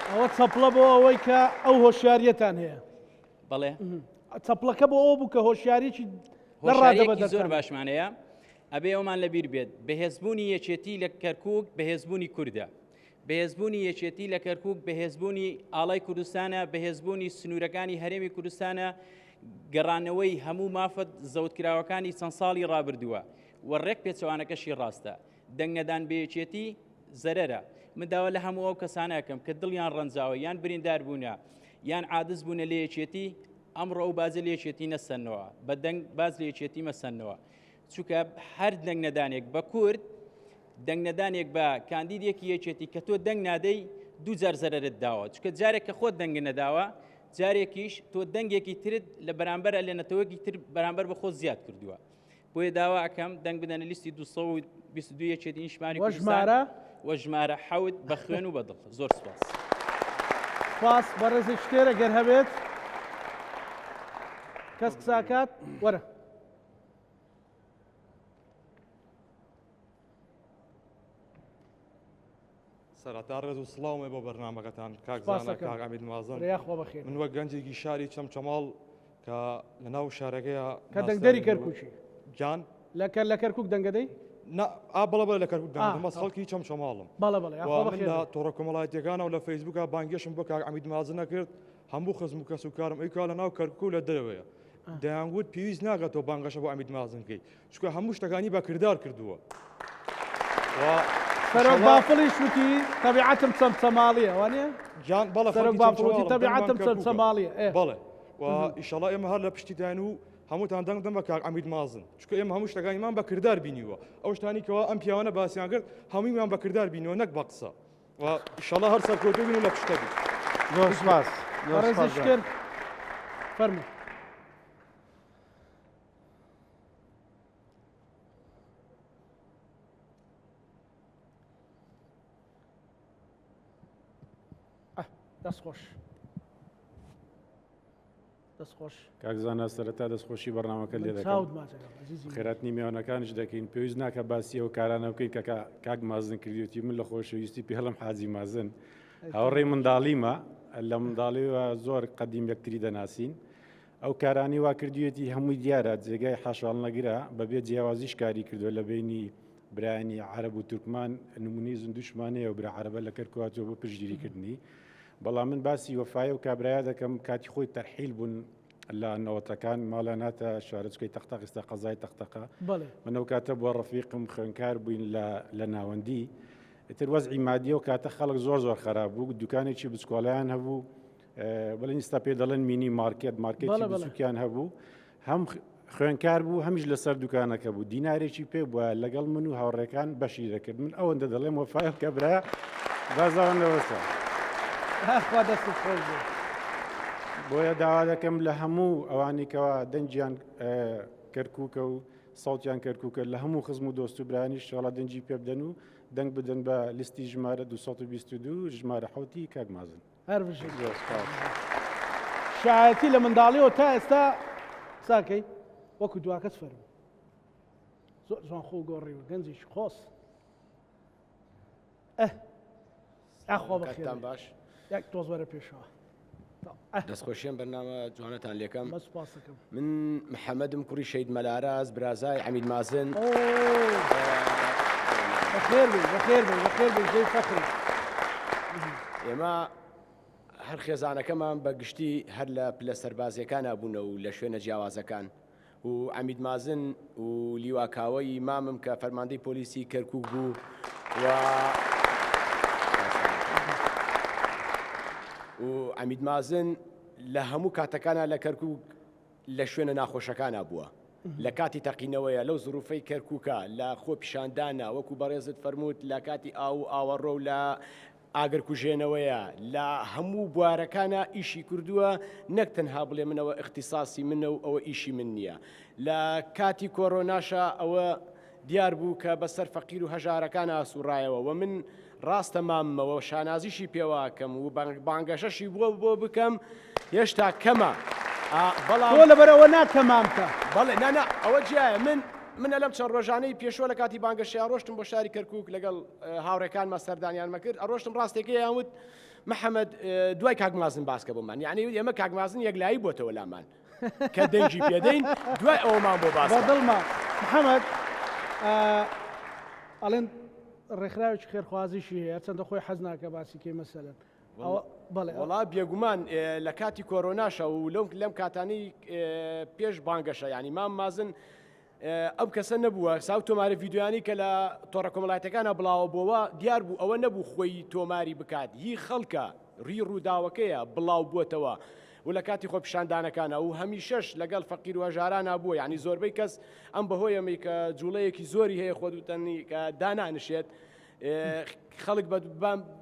ئەوە چەپڵە بۆ ئەوەی کە ئەو هۆشیاریەتان هەیە. بەڵێ. چەپڵەکە بۆ ئەوە بوو کە هۆشیاریی لە ڕادەبەدەر زۆر باشمان هەیە. ئەبێ ئەومان لەبیر بێت بەهێزبوونی یەکێتی لە کەرکک بەهێزبوونی کوردە. بەهێزبوونی یەکێتی لە کەرکک بەهێزبوونی ئاڵای کوردستانە بەهێزبوونی سنوورەکانی هەرێمی کوردستانە گەڕانەوەی هەموو مافە زەوتکراوەکانی چەند ساڵی ڕابردووە و ڕێک پێچەوانەکەشی ڕاستە. دەنگ نەدان بە یەکێتی زەرەرە. من داوا لە هەموو ئەو کەسانە ئەکەم کە دڵیان ڕەنجاوە یان بریندار بوونە یان عادز بوونە لە یەکێتی ئەمڕۆ ئەو بازە لە یەکێتی نەسەنەوە بە دەنگ باز لە یەکێتی مەسەنەوە چونکە هەر دەنگ نەدانێک بە کورد دەنگ نەدانێک بە کاندیدێکی یەکێتی کە تۆ دەنگ نادەی دوو جار زەرەرت داوە چونکە جارێک کە خۆت دەنگ نەداوە جارێکیش تۆ دەنگێکی ترت لە بەرامبەر لە نەتەوەکی تر بەرامبەر بە خۆ زیاد کردووە بۆیە داوا ئەکەم دەنگ بدەنە لیستی 222 یەکێتی نیشتمانی وە کوردستان ژمارە؟ وە ژمارە حەوت بە خوێن و بە دڵ زۆر سوپاس. سوپاس بەڕێزێکی تر ئەگەر هەبێت کەس قساکات وەرە. سەرەتا ڕێز و سڵاوم هەیە بۆ بەرنامەکەتان کاک زانا سپاسەکەم. کاک عەمید مازن یاخوا بەخێر. من وەک گەنجێکی شاری چەمچەماڵ کە لە ناو شارەکەیە کە دەنگدەری ناسراوین و کەرکوکی. گیان لە کە لە کەرکوک دەنگەدەی؟ نا ئا بەڵێ بەڵێ لە کەرکوک ئا، دەنگدەم بەس ئا. خەڵکی چەمچەماڵم بەڵێ بەڵێ و یاخوا من بەخێر لە بێی. تۆڕە کۆمەڵایەتیەکانەوە لە فەیسبووکا بانگێشم بۆ کاک عەمید مازن ئەکرد هەموو خزم و کەس و کارم ئەی کا لە ناو کەرکوک و لە دەرەوەیە دەیانگوت پێویست ناکات تۆ بانگەشە بۆ عەمید مازن بکەی چونکە هەموو شتەکانی بە کردار کردووە. سەرۆک بافڵیش وتی تەبیعەتم چەمچەماڵیە وانە؟ گیان بەڵێ سەرۆک بافڵ وتی تەبیعەتم چەمچەماڵیە. بەڵێ و ئیشەڵا ئێمە هەر لە پشتیداین و هەمووتان دەنگ دەم بە کاک عەمید مازن چونکە ئێمە هەموو شتەکانیمان بە کردار بینیوە ئەو شتانی کەوا ئەم پیاوانە باسیان کرد هەموویمان بە کردار بینیوە نەک بە قسە و ئیشەڵا هەر سەرکەوتوو بین و لە پشتە بین. زۆر سپاس. بەڕێزیش کرد فەرموو. دەست خۆش دەست خۆش کاک زانا سەرەتا دەستخۆشی بەرنامەکەت لێ دەکەم خێراتنی میوانەکانیش دەکەین پێویست ناکە باسی ئەو کارانە بکەین کە کاک مازن کردیوتی من لە خۆشەویستی پێڵم حاجی مازن هاوڕێی منداڵیمە لە منداڵیوە زۆر قەدیم یەکتری دەناسین ئەو کارانەی وا کردویەتی هەمووی دیارە جێگای حاشاڵنەگرە بەبێ جیاوازیش کاری کردوە لە بەینی برایانی عەرەب و تورکمان نمونەی زیندوشمان هەیە و برا عەرەبە لە کەرکوک هاتووە بۆ پشتگیری کردنی بەڵام من باسی وەفایە و کابرایە دەکەم کاتی خۆی تەرحیل بوون لە نەوەتەکان ماڵیان هاتە شارۆچکەی تەقتەق ئێستا قەزای تەقتەقە من ئەو کاتە بۆ ڕەفیقم خوێنکار بووین لە ناوەندی ئیتر وەزعی مادیە و کاتە خەڵک زۆر زۆر خراپ بوو دوکانێکی بچکۆڵیان هەبوو بەڵێ ئیستا پێ دەڵێن مینی مارکێت مارکێتی بچووکیان هەبوو هەم خوێنکار بوو هەمیش لەسەر دوکانەکە بوو دینارێکی پێ بووە لەگەڵ من و هاوڕێکان بەشی دەکرد من ئەوەندە دەڵێم وەفایل کە برا بازاوان لەوەسە خوا دەستت خۆش بێت. بۆیە داوا دەکەم لە هەموو ئەوانی کەوا دەنگیان کەرکووکە و سەوتیان کەرکووکە لە هەموو خزم و دۆست و برانی شڵە دەنگی پێ بدەن و دەنگ بدەن بە لیستی ژمارە 222 ژمارە حوتی کاک مازن. هەر بژیت. زۆر سوپاس. شایەتی لە منداڵیەوە تا ئێستا قساکەی وەکو دواکەس فەرموو زۆر جوان خۆ گۆڕیوە گەنجێکی خۆس ئە ئاخوا بەخێر باش یەک تۆز وەرە پێشەوە دەستخۆشیان بەرنامە جوانەتان لێکەم سپاسەکەم من محەممەدم کوڕی شەید مەلاراز برازای عەمید مازن بەخێر بێی بەخێر بێی بەخێر بێی جێی فەخری. ئێمە هەر خێزانەکەمان بە گشتی هەر لە پلە سەربازیەکانا بوونە و لە شوێنە جیاوازەکان و عەمید مازن و لیوا کاوەی مامم کە فەرماندەی پۆلیسی کەرکوک بوو و و عەمید مازن لە هەموو کاتەکانا لە کەرکوک لە شوێنە ناخۆشەکانا بووە لە کاتی تەقینەوەیە لەو زروفەی کەرکوکە لە خۆپیشاندانە وەکو بەڕێزت فەرمووت لە کاتی ئاو و ئاوەڕۆ و لە ئاگرکوژێنەوەیە لە هەموو بوارەکانا ئیشی کردووە نەک تەنها بڵێ من ئەوە ئیختیساسی منە و ئەوە ئیشی من نییە لە کاتی کۆرۆناشا ئەوە دیار بوو کە بەسەر فەقیر و هەژارەکان ئاسوڕایەوە و من ڕاستە ماممەوە شانازیشی پێوەکەم و بانگەشەشی بۆ بۆ بکەم هێشتا کەمە بەڵام تۆ لەبەر ئەوە ناکە مامتە. بەڵێ نا نا ئەوە جیایە من منە لەم چەند ڕۆژانەی پێشوە لە کاتی بانگەشەیا ڕۆشتم بۆ شاری کەرکوک لەگەڵ هاوڕێکانمە سەردانیانمە کرد ئەڕۆشتم ڕاستێکەیان وت محەممەد دوای کاک مازن باسکە بۆمان یعنی ئێمە کاک مازن یەکلایی بۆتەوە لامان کە دەنگی پێدەین دوای ئەوەمان بۆ باس دڵما محەممەد ئەڵێن ڕێکخراوێکی خێرخوازیشی هەیە چەندە خۆی حەز ناکە باسی کەی مەسەلەن وەڵا بێگومان لە کاتی کۆرۆناشە و لەم لەم کاتانی پێش بانگەشە ینی مام مازن ئەم کەسە نەبووە ساو تۆمارە ڤیددیویانی کە لە تۆڕە کۆمەڵاتەکانە بڵاوە بۆەوە دیار بوو ئەوە نەبوو خۆی تۆماری بکات هی خەڵکە ڕی ڕووداوەکەیە بڵاو بووەتەوە و لە کاتی خۆپیشاندانەکانە و هەمیشەش لەگەڵ فەقیر و هەژارانا بووە یعنی زۆربەی کەس ئەم بەهۆیەمەی کە جوڵەیەکی زۆری هەیە خۆدوتەنی کە دانانشێت خەڵک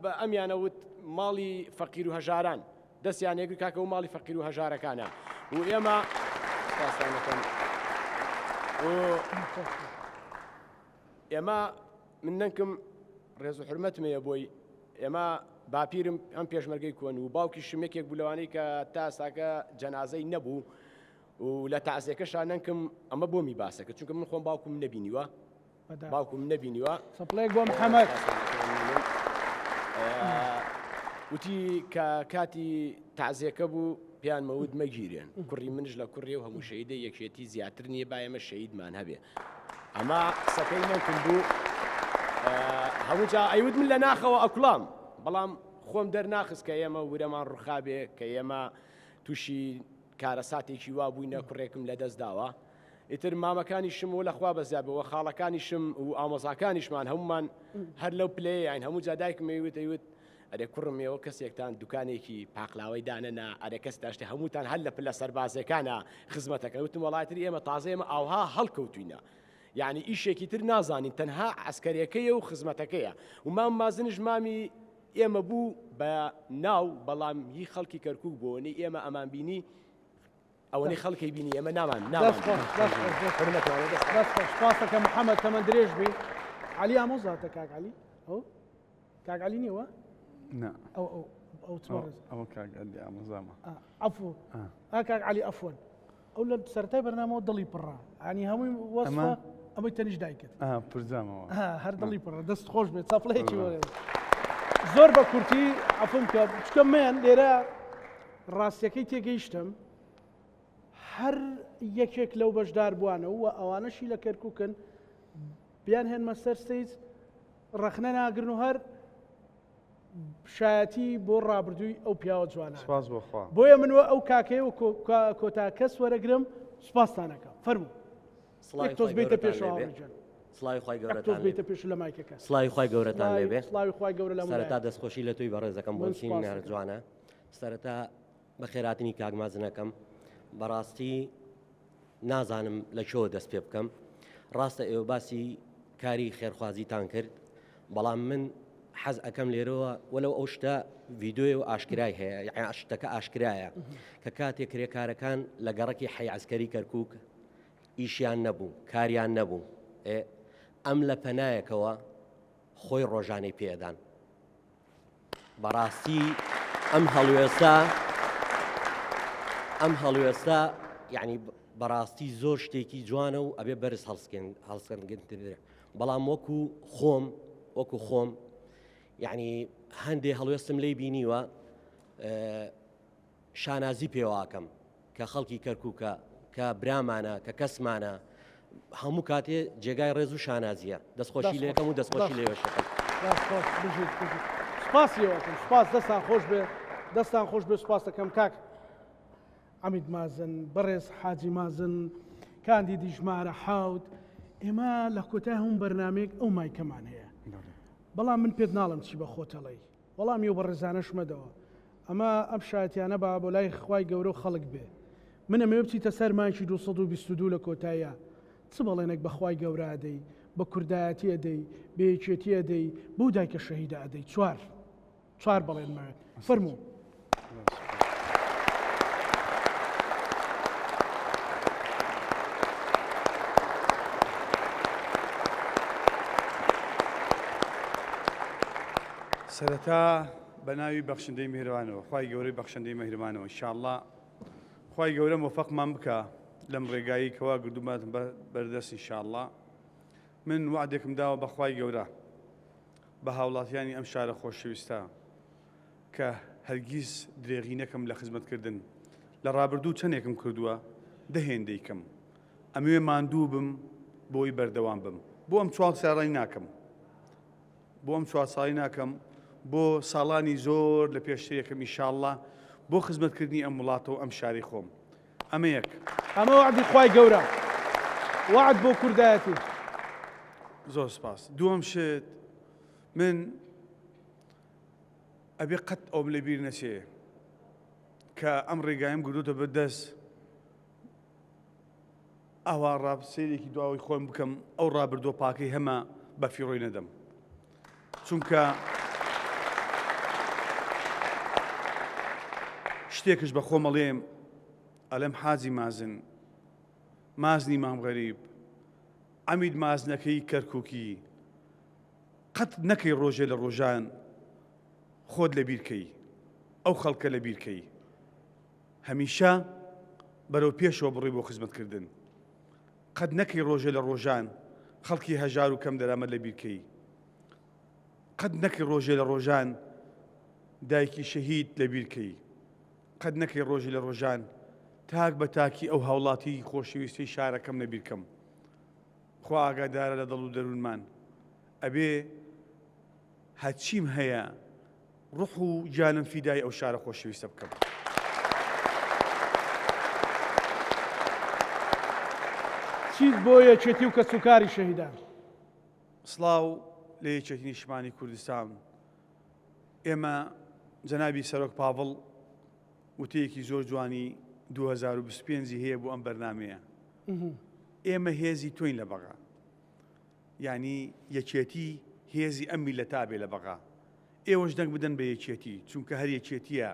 بە ئەمیانە وت ماڵی فەقیر و هەژاران دەستیان یەکگرت کاکە و ماڵی فەقیر و هەژارەکانە و ئێمە سپاستان دەکەم و ئێمە من نەنکم ڕێز و حرمەتم هەیە بۆی ئێمە باپیرم ئەم پێشمەرگەی کۆن و باوکیشم یەکێک بوو لەوانەی کە تا ساکە جەنازەی نەبوو و لە تازیەکەشا نەنکم ئەمە بۆمی باسەکە چونکە من خۆم باوکم نەبینیوە باوکم نەبینیوە. چەپڵەیەک بۆ محەمەد. وتی کە کاتی تازیەکە بوو پێیان مەوت مەگیرێن کوڕی منش لە کوڕی و هەموو شەیدە یەکێتی زیاتر نییە با ئێمە شەیدمان هەبێ ئەمە قسەکەی نەکم بوو هەموو جا ئەیوت من لە ناخەوە ئەکوڵام بەڵام خۆم دەرناخست کە ئێمە ورەمان ڕوخابێ کە ئێمە تووشی کارەساتێکی وا بووینە کوڕێکم لەدەست داوە ئیتر مامەکانیشم و لەخوا بەزیاد بووە خاڵەکانیشم و ئامۆزاکانیشمان هەمومان هەر لەو پلەیەین هەموو جا دایکم ئەیوت ئەیوت ئەرێ کوڕم ئێوە کەسێکتان دوکانێکی پاقلاوەی دانەنا ئەرێ کەس داشتێ هەمووتان هەر لە پلە سەربازەکانە خزمەتەکە وتم وەڵاتر ئێمە تازە ئێمە ئاوها هەڵکەوتوینە یعنی ئیشێکی تر نازانین تەنها عسکەرەکەیە و خزمەتەکەیە و مام مازنش مامی ئێمە بوو بە ناو بەڵام هی خەڵکی کەرکک بۆنی ئێمە ئەمان بینی ئەوەنەی خەڵکی بینی ئێمە نامان نامان سپاسەکە محەممەد تەمەن درێژ بی علی ئامۆزاتە کاک علی ئەو کاک علی نیوە ئەو ئەو ئەو ئەوە کاک علی ئامۆزامە عفو کاک علی ئەفۆن ئەو لە سەرای بەرنامەوە دڵی پڕە ینی هەمووی وەسفە ئەمەی تەنیش دایکت پرزامەوە هەر دڵی پڕە دەست خۆش بێت چاپڵەیەکی وەرێ زۆر بە کورتی عفم کە چکە من لێرە ڕاستیەکەی تێگەیشتم هەر یەکێک لەو بەشداربووانە و ئەوانەشی لە کەرکوکن بیان هێنمە سەر stage ڕەخنە ناگرن و هەر شایەتی بۆ ڕابردووی ئەو پیاوە جوانە سپاس بۆ خوا بۆیە منوە ئەو کاکەیە و کۆتا کەس وەرەگرم سپاستانەکە فەرموو سڵاوی تۆز خوای بیتە گەورەتان پێشەوە لێبێ. هاوڕێ گیان. سڵاوی خوای یەک گەورەتان تۆز بیتە لێبێ. پێش لە مایکەکە. سڵاوی خوای گەورەتان سڵاوی لێبێ. سڵاوی خوای گەورە لە هەموو سەرەتا لایەک. دەستخۆشی لە تۆی بەڕێزەکەم بۆ من نووسینی سوپاس نارە دەکەم. جوانە. سەرەتا بەخێراتنی کاک مازنەکەم. بەڕاستی نازانم لە کوێوە دەست پێ بکەم. ڕاستە ئێوە باسی کاری خێرخوازیتان کرد، بەڵام من حەز ئەکەم لێرەوە وەلەو ئەو شتە ڤیدۆیە و ئاشکرای هەیە یعنی شتەکە ئاشکرایە کە کاتێک کرێکارەکان لە گەڕەکی حەی عەسکەری کەرکووک ئیشیان نەبوو کاریان نەبوو ئێ ئەم لە پەنایەکەوە خۆی ڕۆژانەی پێدان بەڕاستی ئەم هەڵوێستە ئەم هەڵوێستە یعنی بەڕاستی زۆر شتێکی جوانە و ئەبێ بەرز هەڵسکێن هەڵسەنگنتر بەڵام وەکو خۆم وەکو خۆم یعنی هەندێ هەڵوێستم لی بینیوە شانازی پێوەئەکەم کە خەڵکی کەرکوکە، کە برامانە، کە کەسمانە، هەموو کاتێ جێگای ڕێز و شانازیە. دەستخۆشی لێکەم و دەستخۆشی لێوەش دەکەم. دەست خۆش بژیت بژیت سوپاسی ئێوەکەم سوپاس دەستان خۆش بێ دەستان خۆش بێ سوپاس دەکەم کاک عەمید مازن بەڕێز حاجی مازن کاندیدی ژمارە حوت ئێمە لە کۆتای هەموو بەرنمەیەک ئەو مایکەمان هەیە بەڵام من پێت ناڵم چی بە خۆتەڵی وەڵامی ئەو بەڕێزانەش مەدەوە ئەمە ئەم شایەتیانە با بۆ لای خوای گەورە و خەڵک بێ من ئەمەوێ بچیتە سەر مایکی 222 لە کۆتاییا چ بەڵێنێک بە خوای گەورە ئەدەی بە کوردایەتی ئەدەی بە یەکێتی ئەدەی بەو دایکە شەهیدە ئەدەی چوار چوار بەڵێنمەوێت فەرموو. سەرەتا بە ناوی بەخشندەی میهرەبانەوە خوای گەورەی بەخشندەی مەهرەبانەوە انشاءاللە خوای گەورە مۆفەقمان بکا لەم ڕێگایی کەوا گردوماتن بەردەست انشاءاللە من وعدێکم داوە بە خوای گەورە بە هاوڵاتیانی ئەم شارە خۆشەویستە. کە هەرگیز درێغی نەکەم لە خزمەتکردن. لە ڕابردوو چەندێکم کردووە، دە هێندەی کەم. ئەمەوێ ماندوو بم بۆی بەردەوام بم. بۆ ئەم چوار ساڵەی ناکەم. بۆ ئەم چوار ساڵی ناکەم، بۆ ساڵانی زۆر لە پێشترێکم ئیشاڵڵا بۆ خزمەتکردنی ئەم وڵاتە و ئەم شاری خۆم. ئەمە یەک. ئەمە وەعدی خوای گەورە. وەعد بۆ کوردایەتی. زۆر سپاس. دووەم شت من ئەبێ قەت ئەوم لە بیر نەچێ کە ئەم ڕێگایم گردوتە بە دەست ئاوا ڕاب سەیرێکی دواوەی خۆم بکەم ئەو ڕابردووە پاکەی هەمە بە فیڕۆی نەدەم چونکە شتێکش بە خۆمەڵێم ئەلم حاجی مازن مازنی مام غەریب عەمید مازنەکەی کەرککی قەت نەکەی ڕۆژێ لە ڕۆژان خۆت لە بیرکەی ئەو خەڵکە لە بیرکەی هەمیشە بەرەو پێشەوە بڕۆی بۆ خزمەتکردن. قەت نەکەی ڕۆژێ لە ڕۆژان خەڵکی هەژار و کەم دەرامەت لە بیر کەی. قەت نەکەی ڕۆژێ لە ڕۆژان دایکی شەهید لە بیر کەی. قەت نەکەی ڕۆژێ لە ڕۆژان تاک بە تاکی ئەو هاوڵاتی خۆشەویستەی شارەکەم لە بیر کەم. خوا ئاگادارە لە دڵ و دەروونمان. ئەبێ هەرچیم هەیە ڕوح و گیانم فیدای ئەو شارە خۆشەویستە بکەم. چیت بۆ یەکێتی و کەسوکاری شەهیدان؟ سڵاو لە یەکێتی نیشتمانی کوردستان. ئێمە جەنابی سەرۆک پاڤڵ وتەیەکی زۆر جوانی 2025 هەیە بۆ ئەم بەرنمەیە. ئێمە هێزی تۆین لە بەغا. یانی یەکێتی هێزی ئەم میللەتە ئەبێ لە بەغا. ئێوەش دەنگ بدەن بە یەکێتی، چونکە هەر یەکێتییە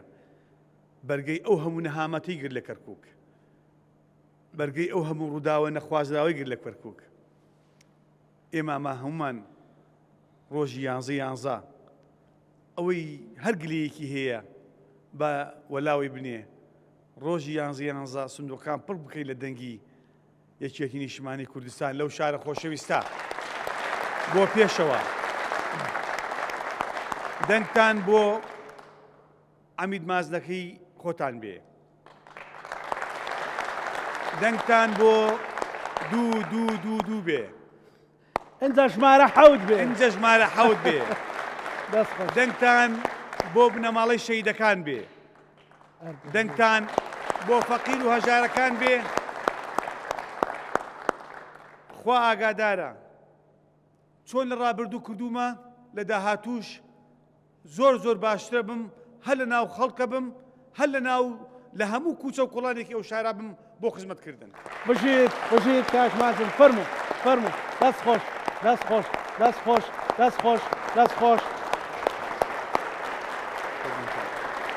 بەرگەی ئەو هەموو نەهامەتەی گرت لە کەرکووک، بەرگەی ئەو هەموو ڕووداوە نەخوازراوەی گرت لە کەرکووک. ئێمە ئەمە هەموومان ڕۆژی یانزە یانزە ئەوەی هەر گلەیەکی هەیە بە وەلاوەی بنێ، ڕۆژی یانزە یانزە سندوقەکان پڕ بکەین لە دەنگی یەکێتی نیشتمانی کوردستان لەو شارە خۆشەویستە بۆ پێشەوە دەنگتان بۆ عەمید مازنەکەی خۆتان بێ دەنگتان بۆ دوو دوو دوو دوو بێ ئینجا ژمارە حەوت بێ ئینجا ژمارە حەوت بێ دەنگتان بۆ بنەماڵەی شەیدەکان بێ دەنگتان بۆ فەقیر و هەژارەکان بێ خوا ئاگادارە چۆن لە ڕابردوو کردومە لە داهاتوش زۆر زۆر باشترە بم هەر لە ناو خەڵکە بم هەر لە ناو لە هەموو کوچە و کۆڵانێکی ئەو شارا بم بۆ خزمەت کردن. بژیت بژیت کاک مازن فەرموو فەرموو دەست خۆش دەست خۆش دەست خۆش دەست خۆش دەست خۆش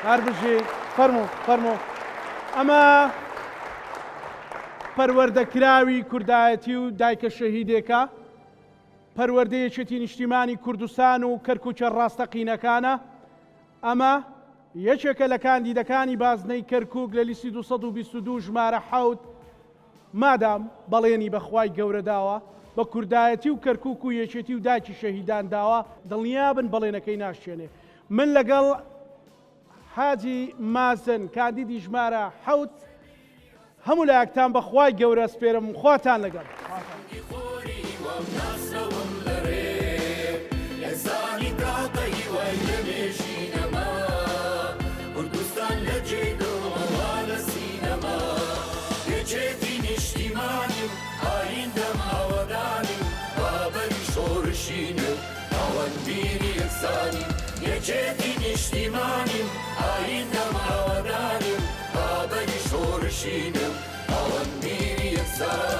هەر بژی فەرموو فەرموو ئەمە پەروەردەکراوی کوردایەتی و دایکە شەهیدێکە پەروەردەی یەکێتی نیشتیمانی کوردستان و کەرکوکە ڕاستەقینەکانە، ئەمە یەکێکە لە کاندیدەکانی بازنەی کەرکوک لە لیستی 222 ژمارە حەوت، مادام بەڵێنی بە خوای گەورە داوە، بە کوردایەتی و کەرکوک و یەکێتی و داکی شەهیدان داوە، دڵنیابن بەڵێنەکەی ناشکێنێ. من لەگەڵ حاجی مازن کاندیدی ژمارە حەوت هەموو لایەکتان بە خوای گەورە ئەسپێرم خواتان لەگەڵ. خاوەن بیری یەکسانیم یەکێتی نیشتیمانیم ئایندەم ئاوەدانیم ڕابەری شۆڕشینم خاوەن بیری یەکسانیم.